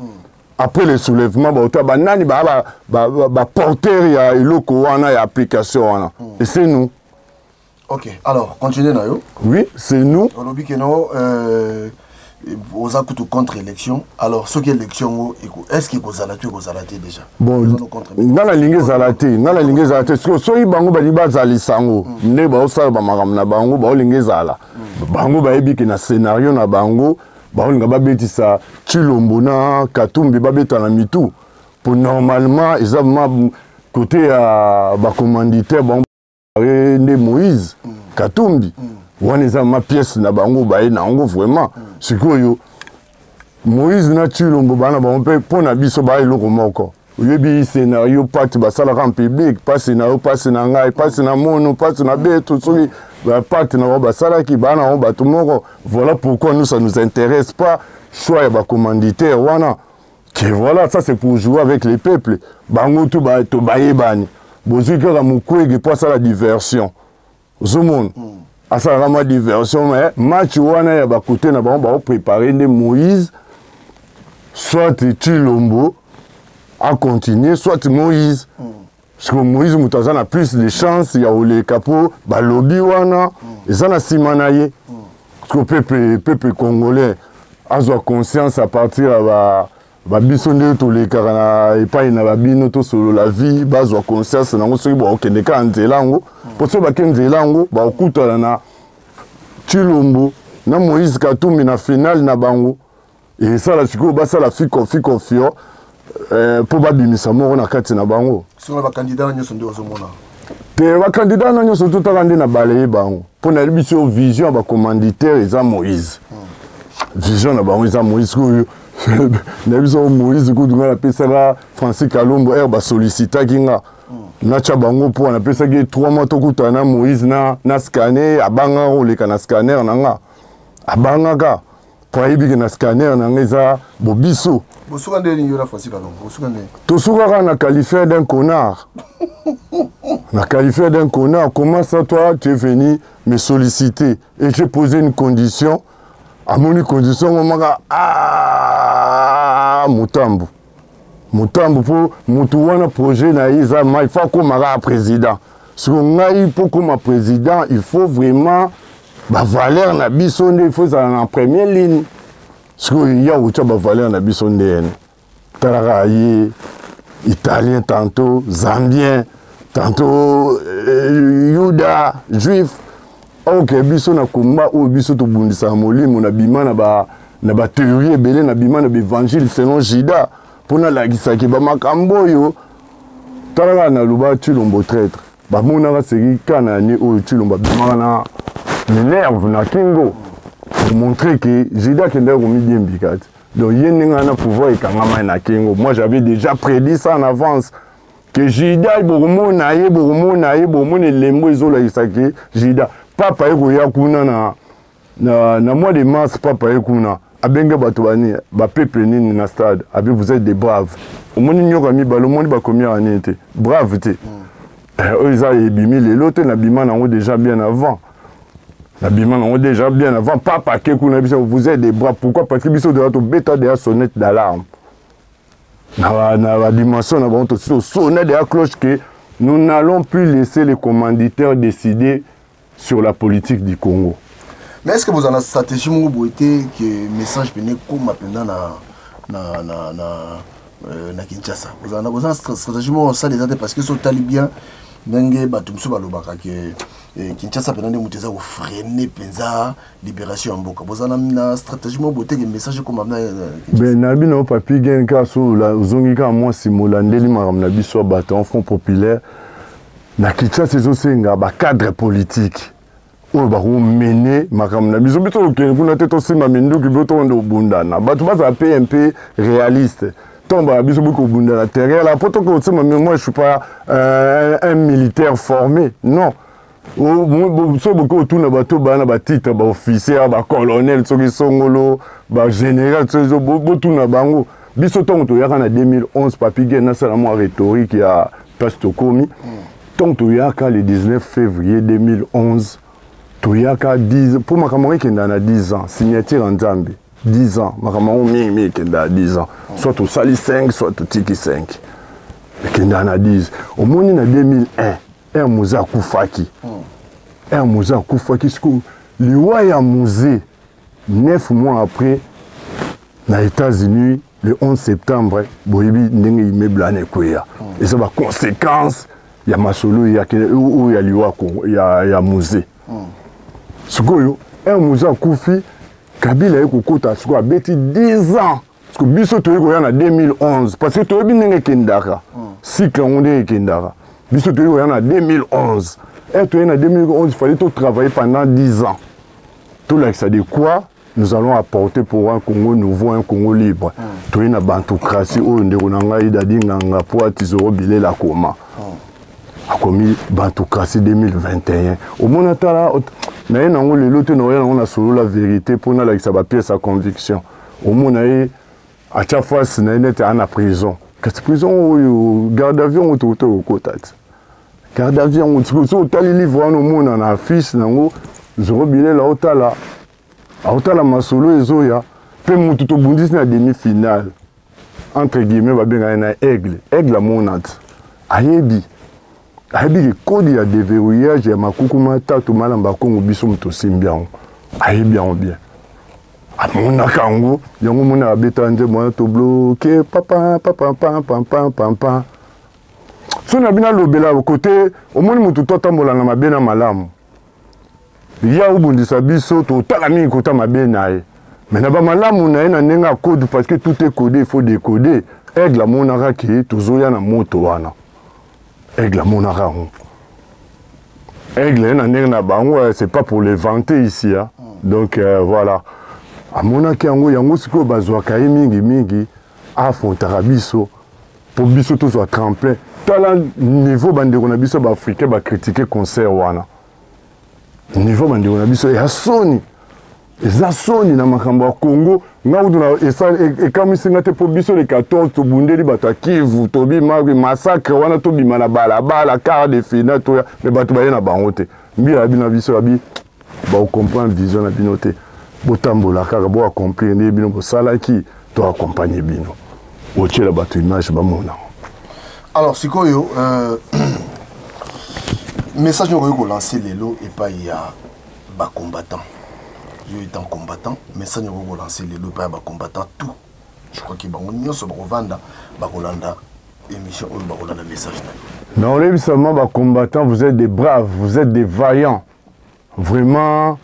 Après le soulèvement ba ba nani ba ba porter ya eloko wana ya application wana. Et c'est nous. OK, alors continuez na yo. Oui, c'est nous. Olobi ke no oza kutu contre élection. Alors ce qui élection est-ce que kozala tu kozala te déjà? Bon, nga na lingi ezala te, nga na lingi ezala te. Soki soki bango bali bazalisa yango, nde baosala ba makambo na bango, baolingi ezala. Bango bayebi ke na scénario na bango, baolinga babetisa Tshilombo na Katumbi babeta na mitu. Pour normalement, eza ma côté ya ba commanditaire bango nde Moïse Katumbi. Wana eza ma pièce na bango baye na yango vraiment. Sikoyo Moïse na Tshilombo bana bango mpe mpo na biso ba eloko moko. Oyebi scénario pacte basalaka en public, passe na yo, passe na ngai, passe na mono, passe na beto, soki ba pacte na bango basalaki bana bango bato moko. Voilà pourquoi nous ça nous intéresse pas choix ya ba commanditaire wana. Que voilà, ça c'est pour jouer avec les peuples. Bango tout ba to bayebani. Bozui kaka mukwege po asala diversion. Ozomona? Asalaka mwa diversion, mais match wana ya bakote na bango bao préparer nde Moïse, soit Tshilombo a continuer, soit Moïse. Parce que Moïse moto aza na plus de chance ya koleka po balobi wana eza na nsima na ye. Parce que peuple congolais azwa conscience à partir ya ba biso nde tolekaka na epai na babino tosolola vie, bazwa conscience nango soki bakokende kaka nzela yango. Po soki bakende nzela yango, bakokutana na Tshilombo na Moïse Katumbi na finale na bango. Esala sikoyo basala fiko fiko fio po babimisa moko na kati na bango. Soki ba candidat nyonso nde ozomona. Te ba candidat na nyonso totaka nde na balaye bango. Po na yebi biso vision ya ba commanditaire eza Moïse. Vision na bango eza Moïse oyo. Na biso Moïse kutu nga napesaka Francis Kalombo air ba sollicitaki nga. Nacha bango po napesaki 3 mois tokutana na Moïse na scanner, abangaka koleka na scanner na nga. Abangaka po ayebi ke na scanner na nga eza bobiso. Bosuka nde nini yo na Francis Kalombo? Bosuka nde? Tosukaka na qualifié d'un connard. Na qualifié d'un connard, comment ça toi tu es venu me solliciter et j'ai posé une condition. Amoni condition ngomaka ah mutambu. Mutambu po mutu wana projet na ye eza mai, il faut akomaka président. Siko ngai po koma président, il faut vraiment ba valeur na biso nde il faut ezala na première ligne. Siko ya kotia ba valeur na biso nde ene. Talaka ye italien tantôt, zambien tantôt, yuda, juif. Ok, biso na combat oyo biso tobundisaka molimo na bima na ba na ba théorie ebele na bima na ba évangile selon Judas mpo nalakisaki ba makambo oyo. Talaka na loba Tshilombo traître. Bamonaka seki kana ni oyo Tshilombo abimaka na Minerve na Kingo pour montrer que Judas akendaki komidiembika te. Donc ye ndenge wana pouvoir ekangama na Kingo. Moi j'avais déjà prédit ça en avance. Ke Judas bokomona ye, bokomona ye, bokomona elembo ezolakisa ke Judas. Papa ye koya kuna na, na, na mois de mars, papa ye kuna abenge bato bani ba peuple nini na stade, abe vous êtes des braves. Omoni nyoka mibale, omoni bakomi ya nini te, brave te. Eh, oyo eza ebimi lelo te, nabima nango déjà bien avant. Nabima nango déjà bien avant. Papa ake kuna biso, vous êtes des braves. Pourquoi? Parce que biso deja tobeta deja sonnette d'alarme. Na, na ba dimension na bango tosi tosonna deja cloche que nous n'allons plus laisser les commanditaires décider sur la politique du Congo. Mais est-ce que vous avez une stratégie moko boye te que message pene ekoma mpenza na, na, na, na, euh, na Kinshasa? Vous avez une stratégie moko osala eza te parce que soki otali bien ndenge bato mosusu balobaka ke eh, Kinshasa mpenza nde moto eza kofrene mpenza libération ya mboka. Boza na, na stratégie moko boye te ke message ekoma na Ben, na bino papi gen kaka so ozongi kaka mwa nsima olandeli makambo na biso ya bato en front populaire na Kinshasa ezosenga ba cadre politique oyo bakomene makambo na biso. Biso tokende kuna te tosimba minduki bio tokende kobundana. Bato bazala mpe un peu réaliste. Ntango baya biso boki kobunda na terrain la po toke kosimba, mais moi je suis pas euh, un militaire formé, non. Soki boki kotuna bato baya na batitre baofficier, bacolonel, soki songolo, bagénéral, soki botuna bango. Biso ntango toyaka na 2011, papi gen nasala mwa rhétorique ya place tokomi. Ntango toyaka le 19 février 2011, toyaka 10 mpo makambo yango ekendaka na 10 ans, signature ya Nzambe 10 ans. Makambo yango mingi mingi ekendaka 10 ans, soit tosali 5, soit totiki 5, ekendaka na 10. Omoni na 2001 r Muze akufaki, r Muze akufaki. Sikoyo liwa ya Muze, 9 mois après na États-Unis le 11 septembre, boyebi ndenge immeuble wana ekweya. Eza baconséquence ya masolo oyo ya liwa ya, ya Muze. Sikoyo r Muze akufi, Kabila ye kokota, sikoyo abeti 10 ans. Parce que biso toyei koya na 2011 parce que toyebi ndenge ekendaka, cycle yango ndenge ekendaka. Biso toyei koya na 2011, e toyei na 2011, fallait totravailler pendant 10 ans, tolakisa de quoi nous allons apporter pour un Congo nouveau, un Congo libre. Toyei na bantocratie oyo ndeko na ngai Dadi Nganga po atizoro bilela koma akomi bantocratie 2021. Omona tala naye nango lelo te, naoya nango na solo la vérité mpo nalakisa bapièce ya conviction. Omona ye atya face na ye neti aa na prison, kasi prison oyo garde avion oyo tokuta kokota ti garde avion yango. Soki otali livre wana, omona na affiche nango Zoro Bilela otala aotala masolo ezoya mpe motu tobundisi na demi finale entre guillemets, babengaka ye na aigle. Aigle amona ti ayebi, ayebi ke kode ya déverrouillage ya makuku matatu malamba Kongo, biso moto osimbi yango, ayebi yango bien, amonaka yango. Yango mona abeta nzembo wana tobloke papa papa papa papa papa. So na bino alobela kote, omoni motu to atambola na mabe na malamu, ya obundisa biso, totala mingi kota mabe na ye, mais na bamalamu na ye na ndenge ya code, parce que tout est codé, il faut décoder. Aigle amonaka ke tozoya na moto wana, aigle amonaka yango. Aigle ye na ndenge na bango, c'est pas pour les vanter ici, hein. Donc euh, voilà, amonaki yango. Yango sikoyo bazwaka ye mingi mingi, afrontaka biso mpo biso tozwa tremplin. Tala niveau bandeko na biso baafricain bakritike concert wana, niveau bandeko na biso ya soni, eza soni na makambo ya Congo. Nga kutu ekamwisi nga te mpo biso le 14 tobundeli bato ya Kivu, tobima massacre wana, tobima na balabala, quart de finale toya, me bato baye na bango te. Mbila ya bino biso abi bakokomprendre vision na bino te, botambola kaka, boaccomplir ndenge bino bosalaki, toaccompagne bino, otiela bato image bamona. Alors sikoyo euh, message oyo okoki kolancer lelo epai ya bacombattant, yo étant combattant, message okoki kolancer lelo epai ya bacombattant tout, je crois que bango nyonso bakovanda bakolanda émission oyo, bakolanda message na yo? Na olebisama bacombattant, vous êtes des braves, vous êtes des vaillants, vraiment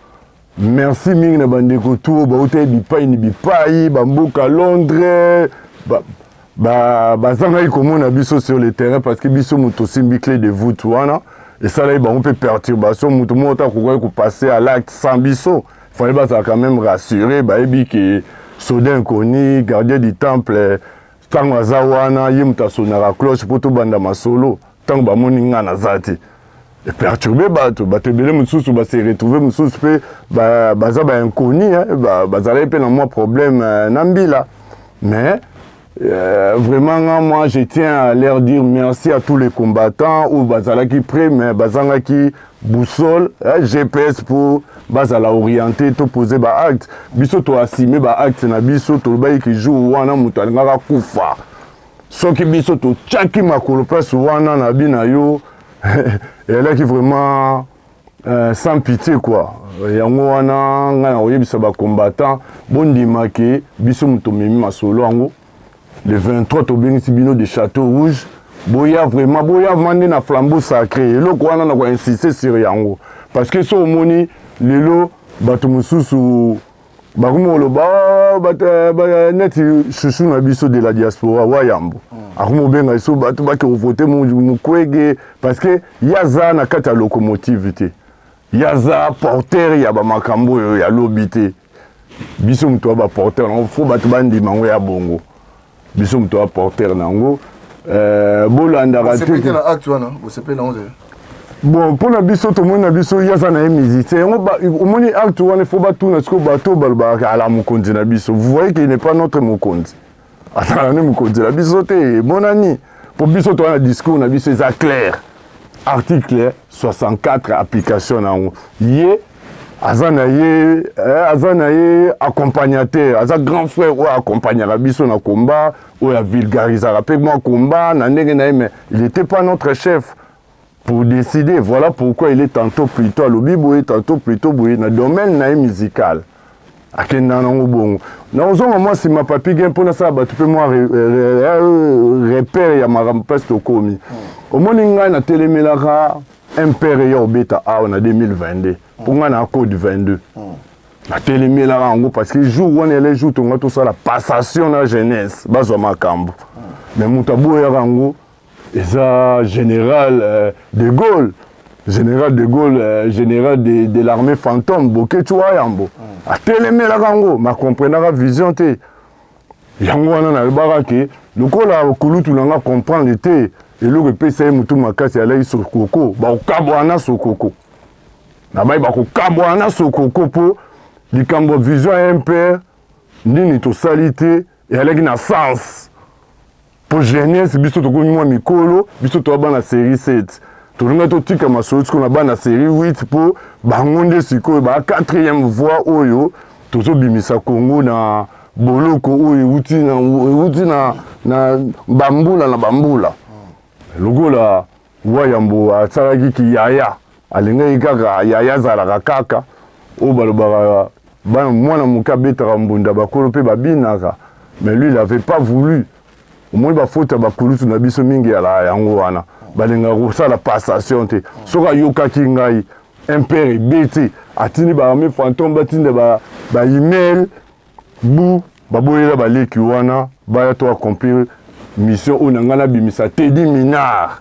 merci mingi na bandeko tu oyo bautaki bipai ni bipai, bamboka Londres, bazangaki komona biso sur le terrain parce que biso moto osimbi clé de voûte wana. Esalaki bango mpe perturbation, moto moko te akokaki kopasser à l'acte sans biso. Fallait bazala quand même rassuré, bayebi ke soldat inconnu, gardien du temple. Ntango aza wana, ye moto asonaka cloche mpo tobanda masolo. Ntango bamoni nga naza te, eperturbe bato. Bato ebele mosusu base retrouve, mosusu mpe baza bainconni, bazalaki mpe na mwa problème euh, na mbila. Mais euh, vraiment nga, moi je tiens à leur dire merci à tous les combattants oyo bazalaki prêt, mais bazangaki boussole, eh, GPS pour bazala orienté to poser ba acte. Biso to assumer ba acte na biso, tolobaki ke jour wana moto alingaka kufa. Soki biso totyaki makolo place wana na bi na yo, eyalaki vraiment sans pitié quoi. Yango wana ngai na koyebisa bacombattant, bondima ke biso moto tomemi masolo yango. Le 23 tobengisi bino de Château Rouge, boya vraiment, boya vraiment nde na flambeau sacré. Eloko wana na koinsiste sur yango, parce que so omoni lelo bato mosusu bakomi koloba, oh, bato eh, neti chouchou na biso de la diaspora Wayambo akomi kobenga biso bato bake kovote Mukwege, parce que ye aza na kati ya locomotive te, ye aza porteur ya bamakambo oyo ya lobi te. Biso moto ya baporteur nango, fo bato bandima yango ya bongo. Biso moto ya porteur na yango, bolandaka te na acte wana, bosepeli nango te. Bon, mpo na biso tomoni na biso ye aza na ye musicien yango. Omoni acte wana, fo batuna sikoyo bato balobaka ala mokonzi na biso. Vous voyez qu'il n'est pas notre mokonzi, azala nde mokonzi na biso te. Emonani mpo biso toza na discours na biso eza clair, article 64 application na yango. Ye aza na ye, eh, aza na ye accompagnateur, aza grand frère oyo accompagnaka biso na combat, oyo avulgarisaka mpe mwa combat na ndenge na ye, mais il était pas notre chef pour décider. Voilà pourquoi il est tantôt plutôt alobi boye, tantôt plutôt boye na domaine na ye musical, akenda nango bongo. Nakozonga mwa nsima, Papi Gen, mpo nasala bato mpe mwa repère ya makambo place tokomi. Omoni ngai natelemelaka MPR ya obeta awa na 2022, mpo ngai na code 22 natelemelaka yango, parce que jour wana ele jour tonga tosala passation na jeunesse bazwa makambo. Mais moto aboyaka yango eza général de Gaulle, général de Gaulle, général de l'armée fantôme Boketshu Wayambo. Atelemelaka yango, makomprenaka vision te. Yango wana nalobaka ke lokola kulutu na nga comprendre te, eloko epesa ye motu makasi alaki sokoko, bakokabwana sokoko na bai, bakokabwana sokoko mpo likambo ya vision ya MPR nini tosali te eyalaki na sens mpo jeunesse. Biso tokomi mwa mikolo, biso toya bana série 7, tolinga totika masolo sikoyo na bana série 8, mpo bango nde sikoyo ba 4e voie oyo tozobimisa Kongo na boloko oyo euti na, euti na bambula na bambula. Lokola Wayambo asalaki kiyaya, alingaki kaka yaya azalaka kaka oyo balobaka bana mwana moke abetaka mbunda, bakolo mpe babinaka, mais lui il avait pas voulu. Omoni bafaute ya bakulutu na biso mingi yalaka yango wana, balingaka kosala passation te. Soki ayokaki ngai, MPR ebeti, atindi baarmée fantôme, batinda baemail bu baboyela baleki wana baya to accomplir mission oyo na ngai nabimisa Teddy Minard,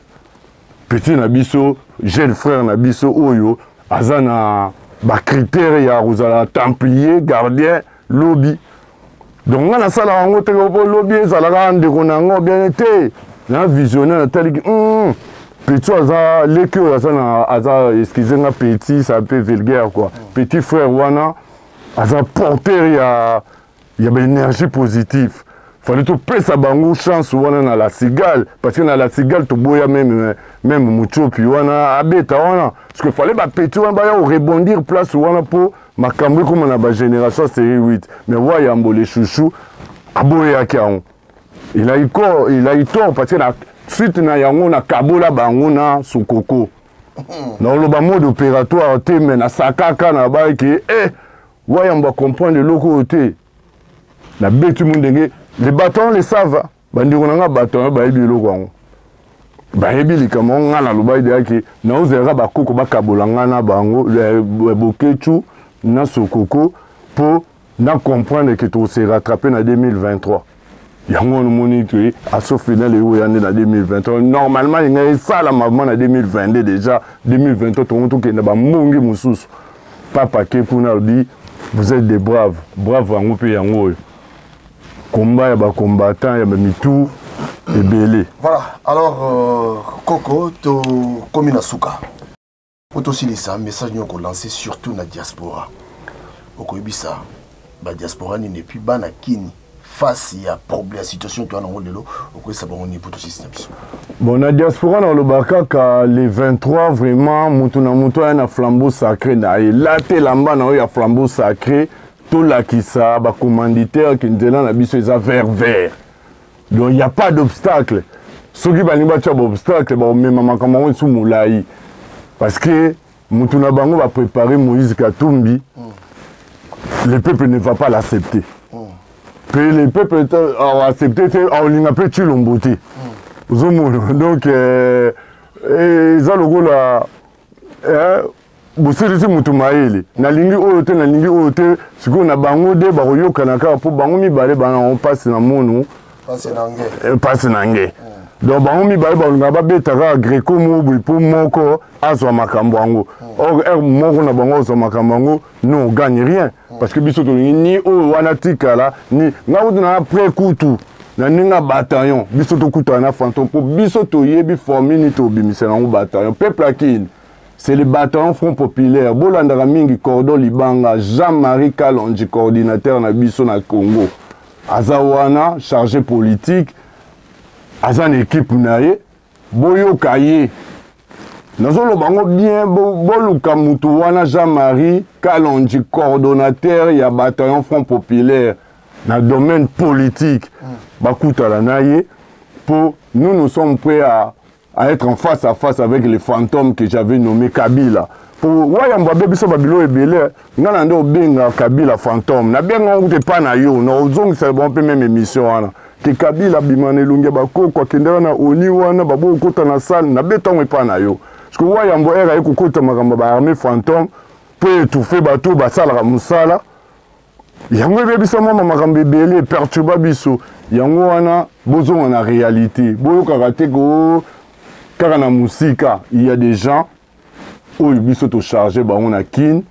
petit na biso, jeune frère na biso oyo aza na bacritère ya kozala templier gardien lobi. Donc ngai nasalaka yango te po lobi ezalaka ndeko na yango bien te. Na visionnaire nataliki, petit aza leki oyo aza na aza, excuse nga, petit c'est un peu vulgaire quoi, petit frère wana aza porteur ya baénergie positive. Fallait topesa bango chance wana na la Cigale, parce que na la Cigale toboya même Mutiopi wana abeta wana, parce que fallait bapeti wana baya korebondir place wana mpo makambo ekóma na bagénération série 8. Mais Wayambo le chouchou aboyaki yango, il a eu tort, il a eu tort, parce que na suite na yango nakabola bango na Sokoko. Naoloba mode opératoire te, mais nasakaka na bayaki eh, Wayambo acomprendre eloko oyo te. Nabeti mu ndenge les bâtons le savent, bandeko na nga bato yango bayebi eloko yango, bayebi likambo yango. Nga nalobaki deyaki naozelaka bakoko bakabola nga na bango Boketshu na Sokoko mpo na comprendre ke tose rattraper na 2023. Yango wana omoni te aso final eyoya nde na 2023. Normalement engai esalama vraiment na 2022 déjà. 2023 tongo tokende bambongi mosusu. Papa ke kuna alobi: "Vous êtes des braves." Brave yango mpe yango oyo. Combat ya ba combattant ya ba mitu ebele. Voilà, alors euh, Coco tokomi na suka. Po tosilisa message nini okolancer surtout na diaspora. Okoyebisa ba diaspora nini et puis bana kini face ya problème ya situation toa nango lelo okoyebisa bango nini po tosilisi na biso. Bon na diaspora naloba kaka le 23 vraiment mutu na mutu aya na flambeau sacré na ye lata elamba na yo ya flambeau sacré tolakisa ba commanditaire ke nzela na biso eza vert vert donc il y a pas d'obstacle soki balingi batya baobstacle bakomema makambo yango lisusu molai parce que motu na bango baprépare moïse katumbi mm. le peuple ne va pas l'accepter mpe mm. le peuple aaccepte te aolinga mpe tshilombo te mm. ozomona donc euh, eh, eza lokola eh, bosilisi moto mayele nalingi oyo te nalingi oyo te sikoyo na bango de bakoyokana kaka mpo bango mibale bana yango mpasi na mono mpasi na nge mm. donc bango mibale balingaka babeta kaka greco moko boye mpo moko azwa makambo yango mm. or heure moko na bango azwa makambo yango nous on gagne rien mm. parce que biso tolingi ni oyo wana tikala ni ngai kutu na après kutu na ndenge ya bataillon biso tokutana na fantome mpo biso toyebi formule nini tobimisela yango bataillon peuple akini C'est le bataillon Front Populaire. Bolandaka mingi Cordon Libanga, Jean-Marie Kalonji, coordinateur na biso na Congo. Aza wana, chargé politique, aza na équipe na ye. Boyoka ye. Nazoloba yango bien, boluka mutu wana Jean-Marie Kalonji, coordonnateur ya bataillon Front Populaire na domaine politique. Bakutana na ye po nous nous sommes prêts à à être en face à face avec les fantômes que j'avais nommé Kabila. Po wayambo abebisa ba bilo ebele nga na nde obenga Kabila fantôme na benga ngo te pa na yo na ozongisa bango mpe meme émission wana ke Kabila abima na elongi ya bakoko akendaka na oni wana baboyi kokota na salle na beta ngo epa na yo parce que wayambo ere aye kokota makambo ya ba armée fantôme mpo étouffe bato basalaka mosala yango ebebisa mwa makambo ebele eperturba biso yango wana bozonga na réalité boyokaka te ko kaka na mosika il y a des gens oyo biso tocharge bango na kin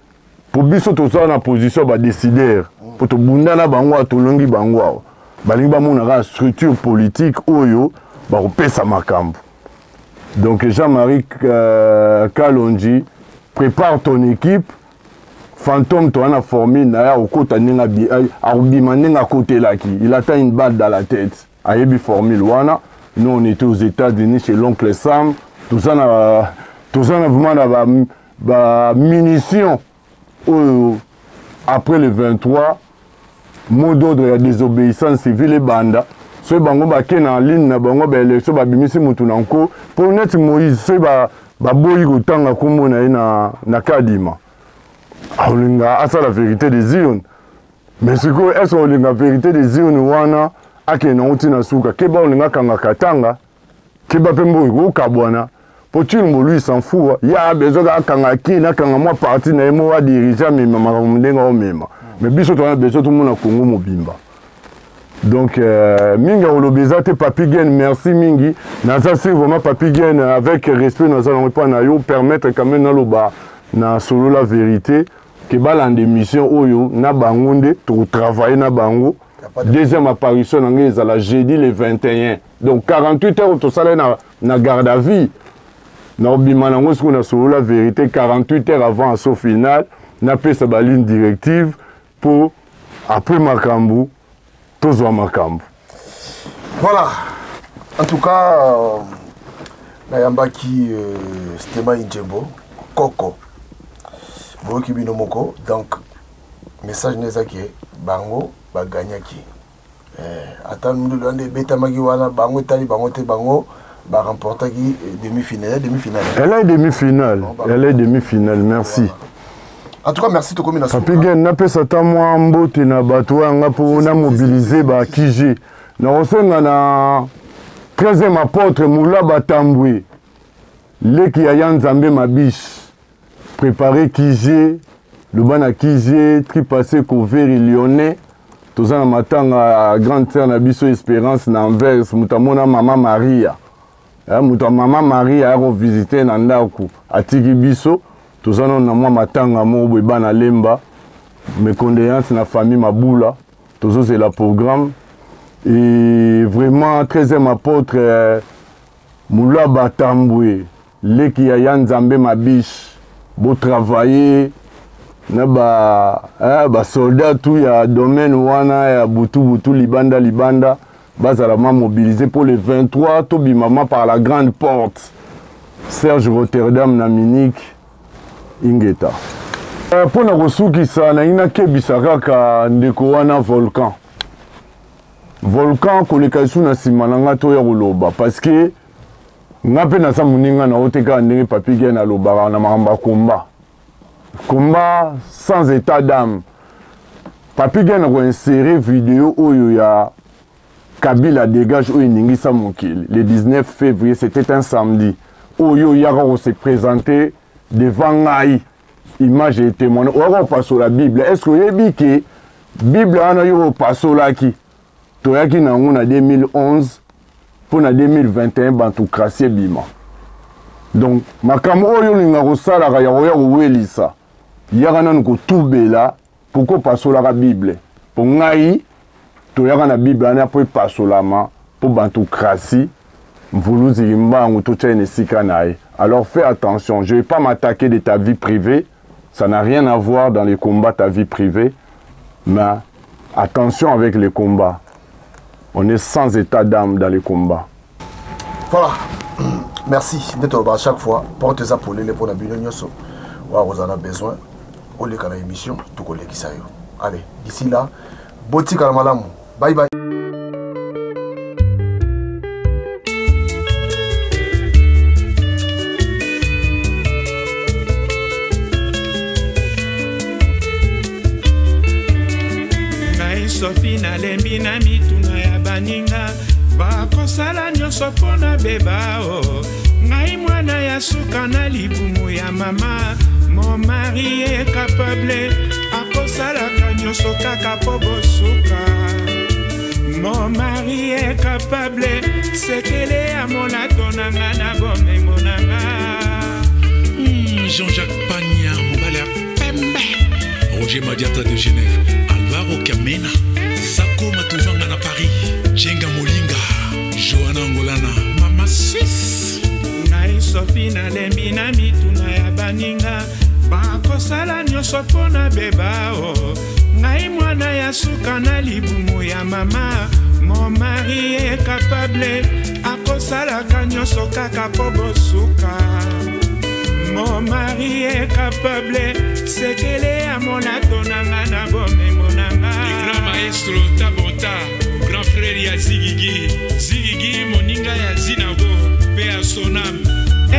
mpo biso toza na position ya badécideur mpo tobunda na bango awa tolongi bango awa balingi bamona kaka structure politique oyo bakopesa makambo donc jean-marie euh, kalonji prépare ton équipe Fantôme toza na formule na ye akokota ndenge akobima ndenge akotelaki il attend une balle dans la tête ayebi formule wana nous on était aux États-Unis chez l'oncle Sam toza na toza na vraiment na ba, ba munitions oyo après le 23 mot d'ordre ya désobéissance civile ebanda soki bango bake na ligne na bango baélection babimisi motu na nko mpo neti moïse soki baboyi kotanga nkombo na ye na, na kadima akolinga asala vérité des urnes mais sikoyo est ce olinga vérité des urnes wana akende nango ntina suka keba olinga akanga katanga keba mpe mbongo ekokabwana mpo tshilombo lui s'en fout ye a besoin kaka akanga kini akanga mwa parti na ye moko adirige amema makambo ndenge aomema mais biso toza besoin tomona congo mobimba donc euh, mingi akoloba eza te papi gen merci mingi naza sur vraiment papi gen avec respect naza nango epai na yo permettre quand même naloba na solo la vérité ke balanda émission oyo na bango nde tokotravaille na bango deuxième apparition na ngai ezala jeudi le 21 donc 48 heures tosalaki na, na garde à vie nakobima nango sikoyo na solo la vérité 48 heures avant asso final napesa baligne directive mpo après makambo tozwa makambo voilà en tout cas euh, nayambaki euh, stema injembo koko boyoki bino moko donc message na eza ke bango bagagnaki eh, ata ndulu wana ebetamaki wana bango etali bango te bango baremportaki eh, demi-finale ya demi-finale elle est demi-finale elle est demi-finale merci voilà. En tout cas, merci tokomi na Papi Gen, napesa ata mwa mbote na bato oyo nga mpo na mobilize ba QG. Nakosenga na 13e apôtre Mulaba Tambwe, leki ya ya Nzambe Mabiche, préparer QG, loba na QG, tripassé Koveri Lyonnais, toza na matanga ya grande sœur na biso Espérance na Anvers, moto amona mama Maria. Eh, moto ya mama Maria aya kovisite na ndako atiki biso toza nano na mwa matanga moko boye bana lemba mes condoléances na famille mabula tozozela programme. Et vraiment 13e apôtre euh, Mulaba Tambwe leki ya ya Nzambe Mabiche bo travailler na ba eh, ba soldats tout ya domaine wana ya butu butu libanda libanda bazala ma mobiliser pour le 23 tobima ma par la grande porte Serge Rotterdam na Munich ingeta eh, mpo na kosukisa nalingi nakebisa kaka ndeko wana volcan volcan koleka lisusu na nsima na ngai toya koloba parce que nga mpe naza moninga na yo te kaka ndenge papi gen alobaka na makambo ya komba combat sans état d'âme papi gen akoinsere video oyo ya kabila dégage oyo eningisa mokili le 19 février c'était un samedi oyo oyaka kose présenter devant ngai image etémoigne oyaka kopasola bible est ce que oyebi ke bible wana yo opasolaki toyaki na yango na 2011 mpo na 2021 bantocratie ebima donc makambo oyo olinga kosalaka ya koya kowelisa yaka nanu kotubela pourkoi opasolaka bible mpo ngai toyaka na bible wana mpo epasolama mpo bantocratie mvuluzi kimbangu totya ye na esika na ye alors fais attention je vais pas m'attaquer de ta vie privée ça n'a rien à voir dans les combats ta vie privée mais attention avec les combats on est sans état d'âme dans les combats voilà merci nde toloba à chaque fois porte eza polele mpo na bino nyonso oyo akozala na besoin oleka na émission tokolekisa yo allez d'ici là botikala malamu bye bye ngai sofi nalembi na mituna ya baninga bakosala nyonso mpo na beba o oh. ngai mwana ya suka na libumu ya mama mon mari est capable akosalaka nyonso kaka mpo bosuka mon mari est capable sekele ya molato na nga na bomengo na nga hmm, jean-jacques pagna mobali ya pembe roger madiata de genève alvaro kamena sako matuvanga na paris jenga molinga joana angolana mama suisse ngai sofi nalembi na mituna ya baninga bakosala nyonso mpo na beba o oh. ngai mwana ya suka na libumu ya mama mon mari est capable akosalaka nyonso kaka mpo bosuka mon mari est capable sekele ya molato na nga na bomengo na nga le grand maestro tabota grand frère ya zigigi zigigi moninga ya zinago mpe ya sonam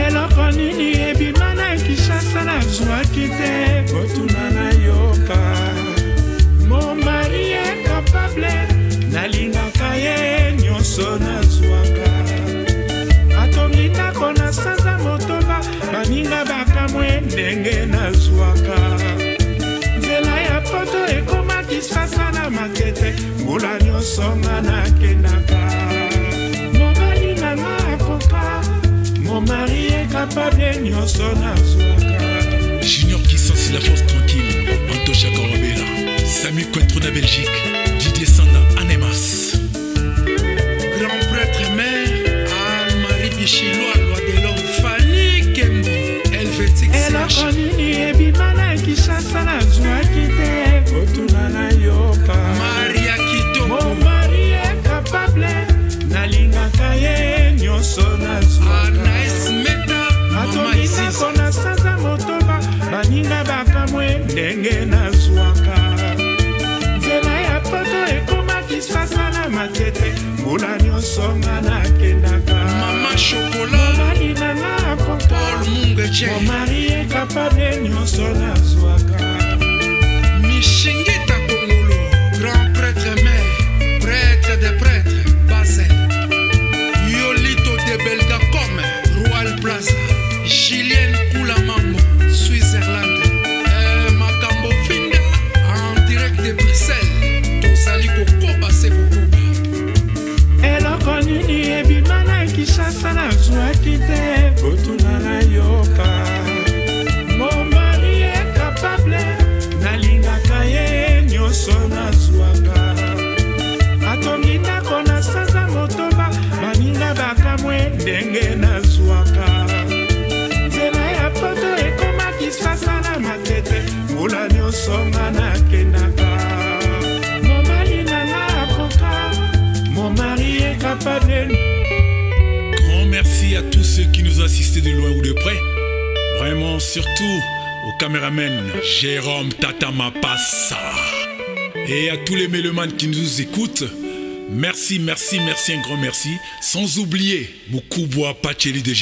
eloko nini ebima na kinshasa nazwaki te kotuna nayoka mon mari est capable nalingaka ye nyonso nazwaka atongi ndako na sanza motoba baninga bakamwe ndenge nazwaka nzela ya poto ekoma kisasa na matete mbula nyonso nga nakendaka mobali na nga akoka mon mari est capable nyonso nazwaka Junior Kissansi, la force tranquille, Antosha Korobela, Samy Cointreau na Belgique, Didier Sanda Anemas. Grand prêtre mère, Anne-Marie Bichilwa, loi de l'homme, Fanny Kembo, Helvétique eloko nini ebima na kinshasa nazwaki te kotuna nayoka maria kitoko momari est capable nalingaka ye nyonso nazwakaanais meta atondisako na sanza motoba baninga bakamwe ndenge nazwaka nzela ya poto ekoma kisasa na matete mbula nyonso nga nakendaka mama shokola mobali na nga akoka paul mungeche omari ekapable nyonso nazwaka mishingita kongolo grand prêtre mère prêtre de prêtre basel yolito de belgacom royal plaza julienne kulamambo switzerland eh, makambo finda en direct de bruxelles tozali kokoba se kokoba eloko nini ebima na kinshasa nazwaki te kotuna nayoka mon mari est capable nalingaka ye nyonso nazwaka atongi ndako Ndenge nazwaka nzela ya poto ekoma kisasa na matete, mbula nyonso nga nakendaka. Mobali na nga akoka, mon mari est capable. Grand merci à tous ceux qui nous ont assistés de loin ou de près. Vraiment, surtout au caméraman Jérôme Tata Mapassa. Et à tous les mélomanes qui nous écoutent, merci, merci, merci, un grand merci. Sans oublier Mukubwa Pacheli de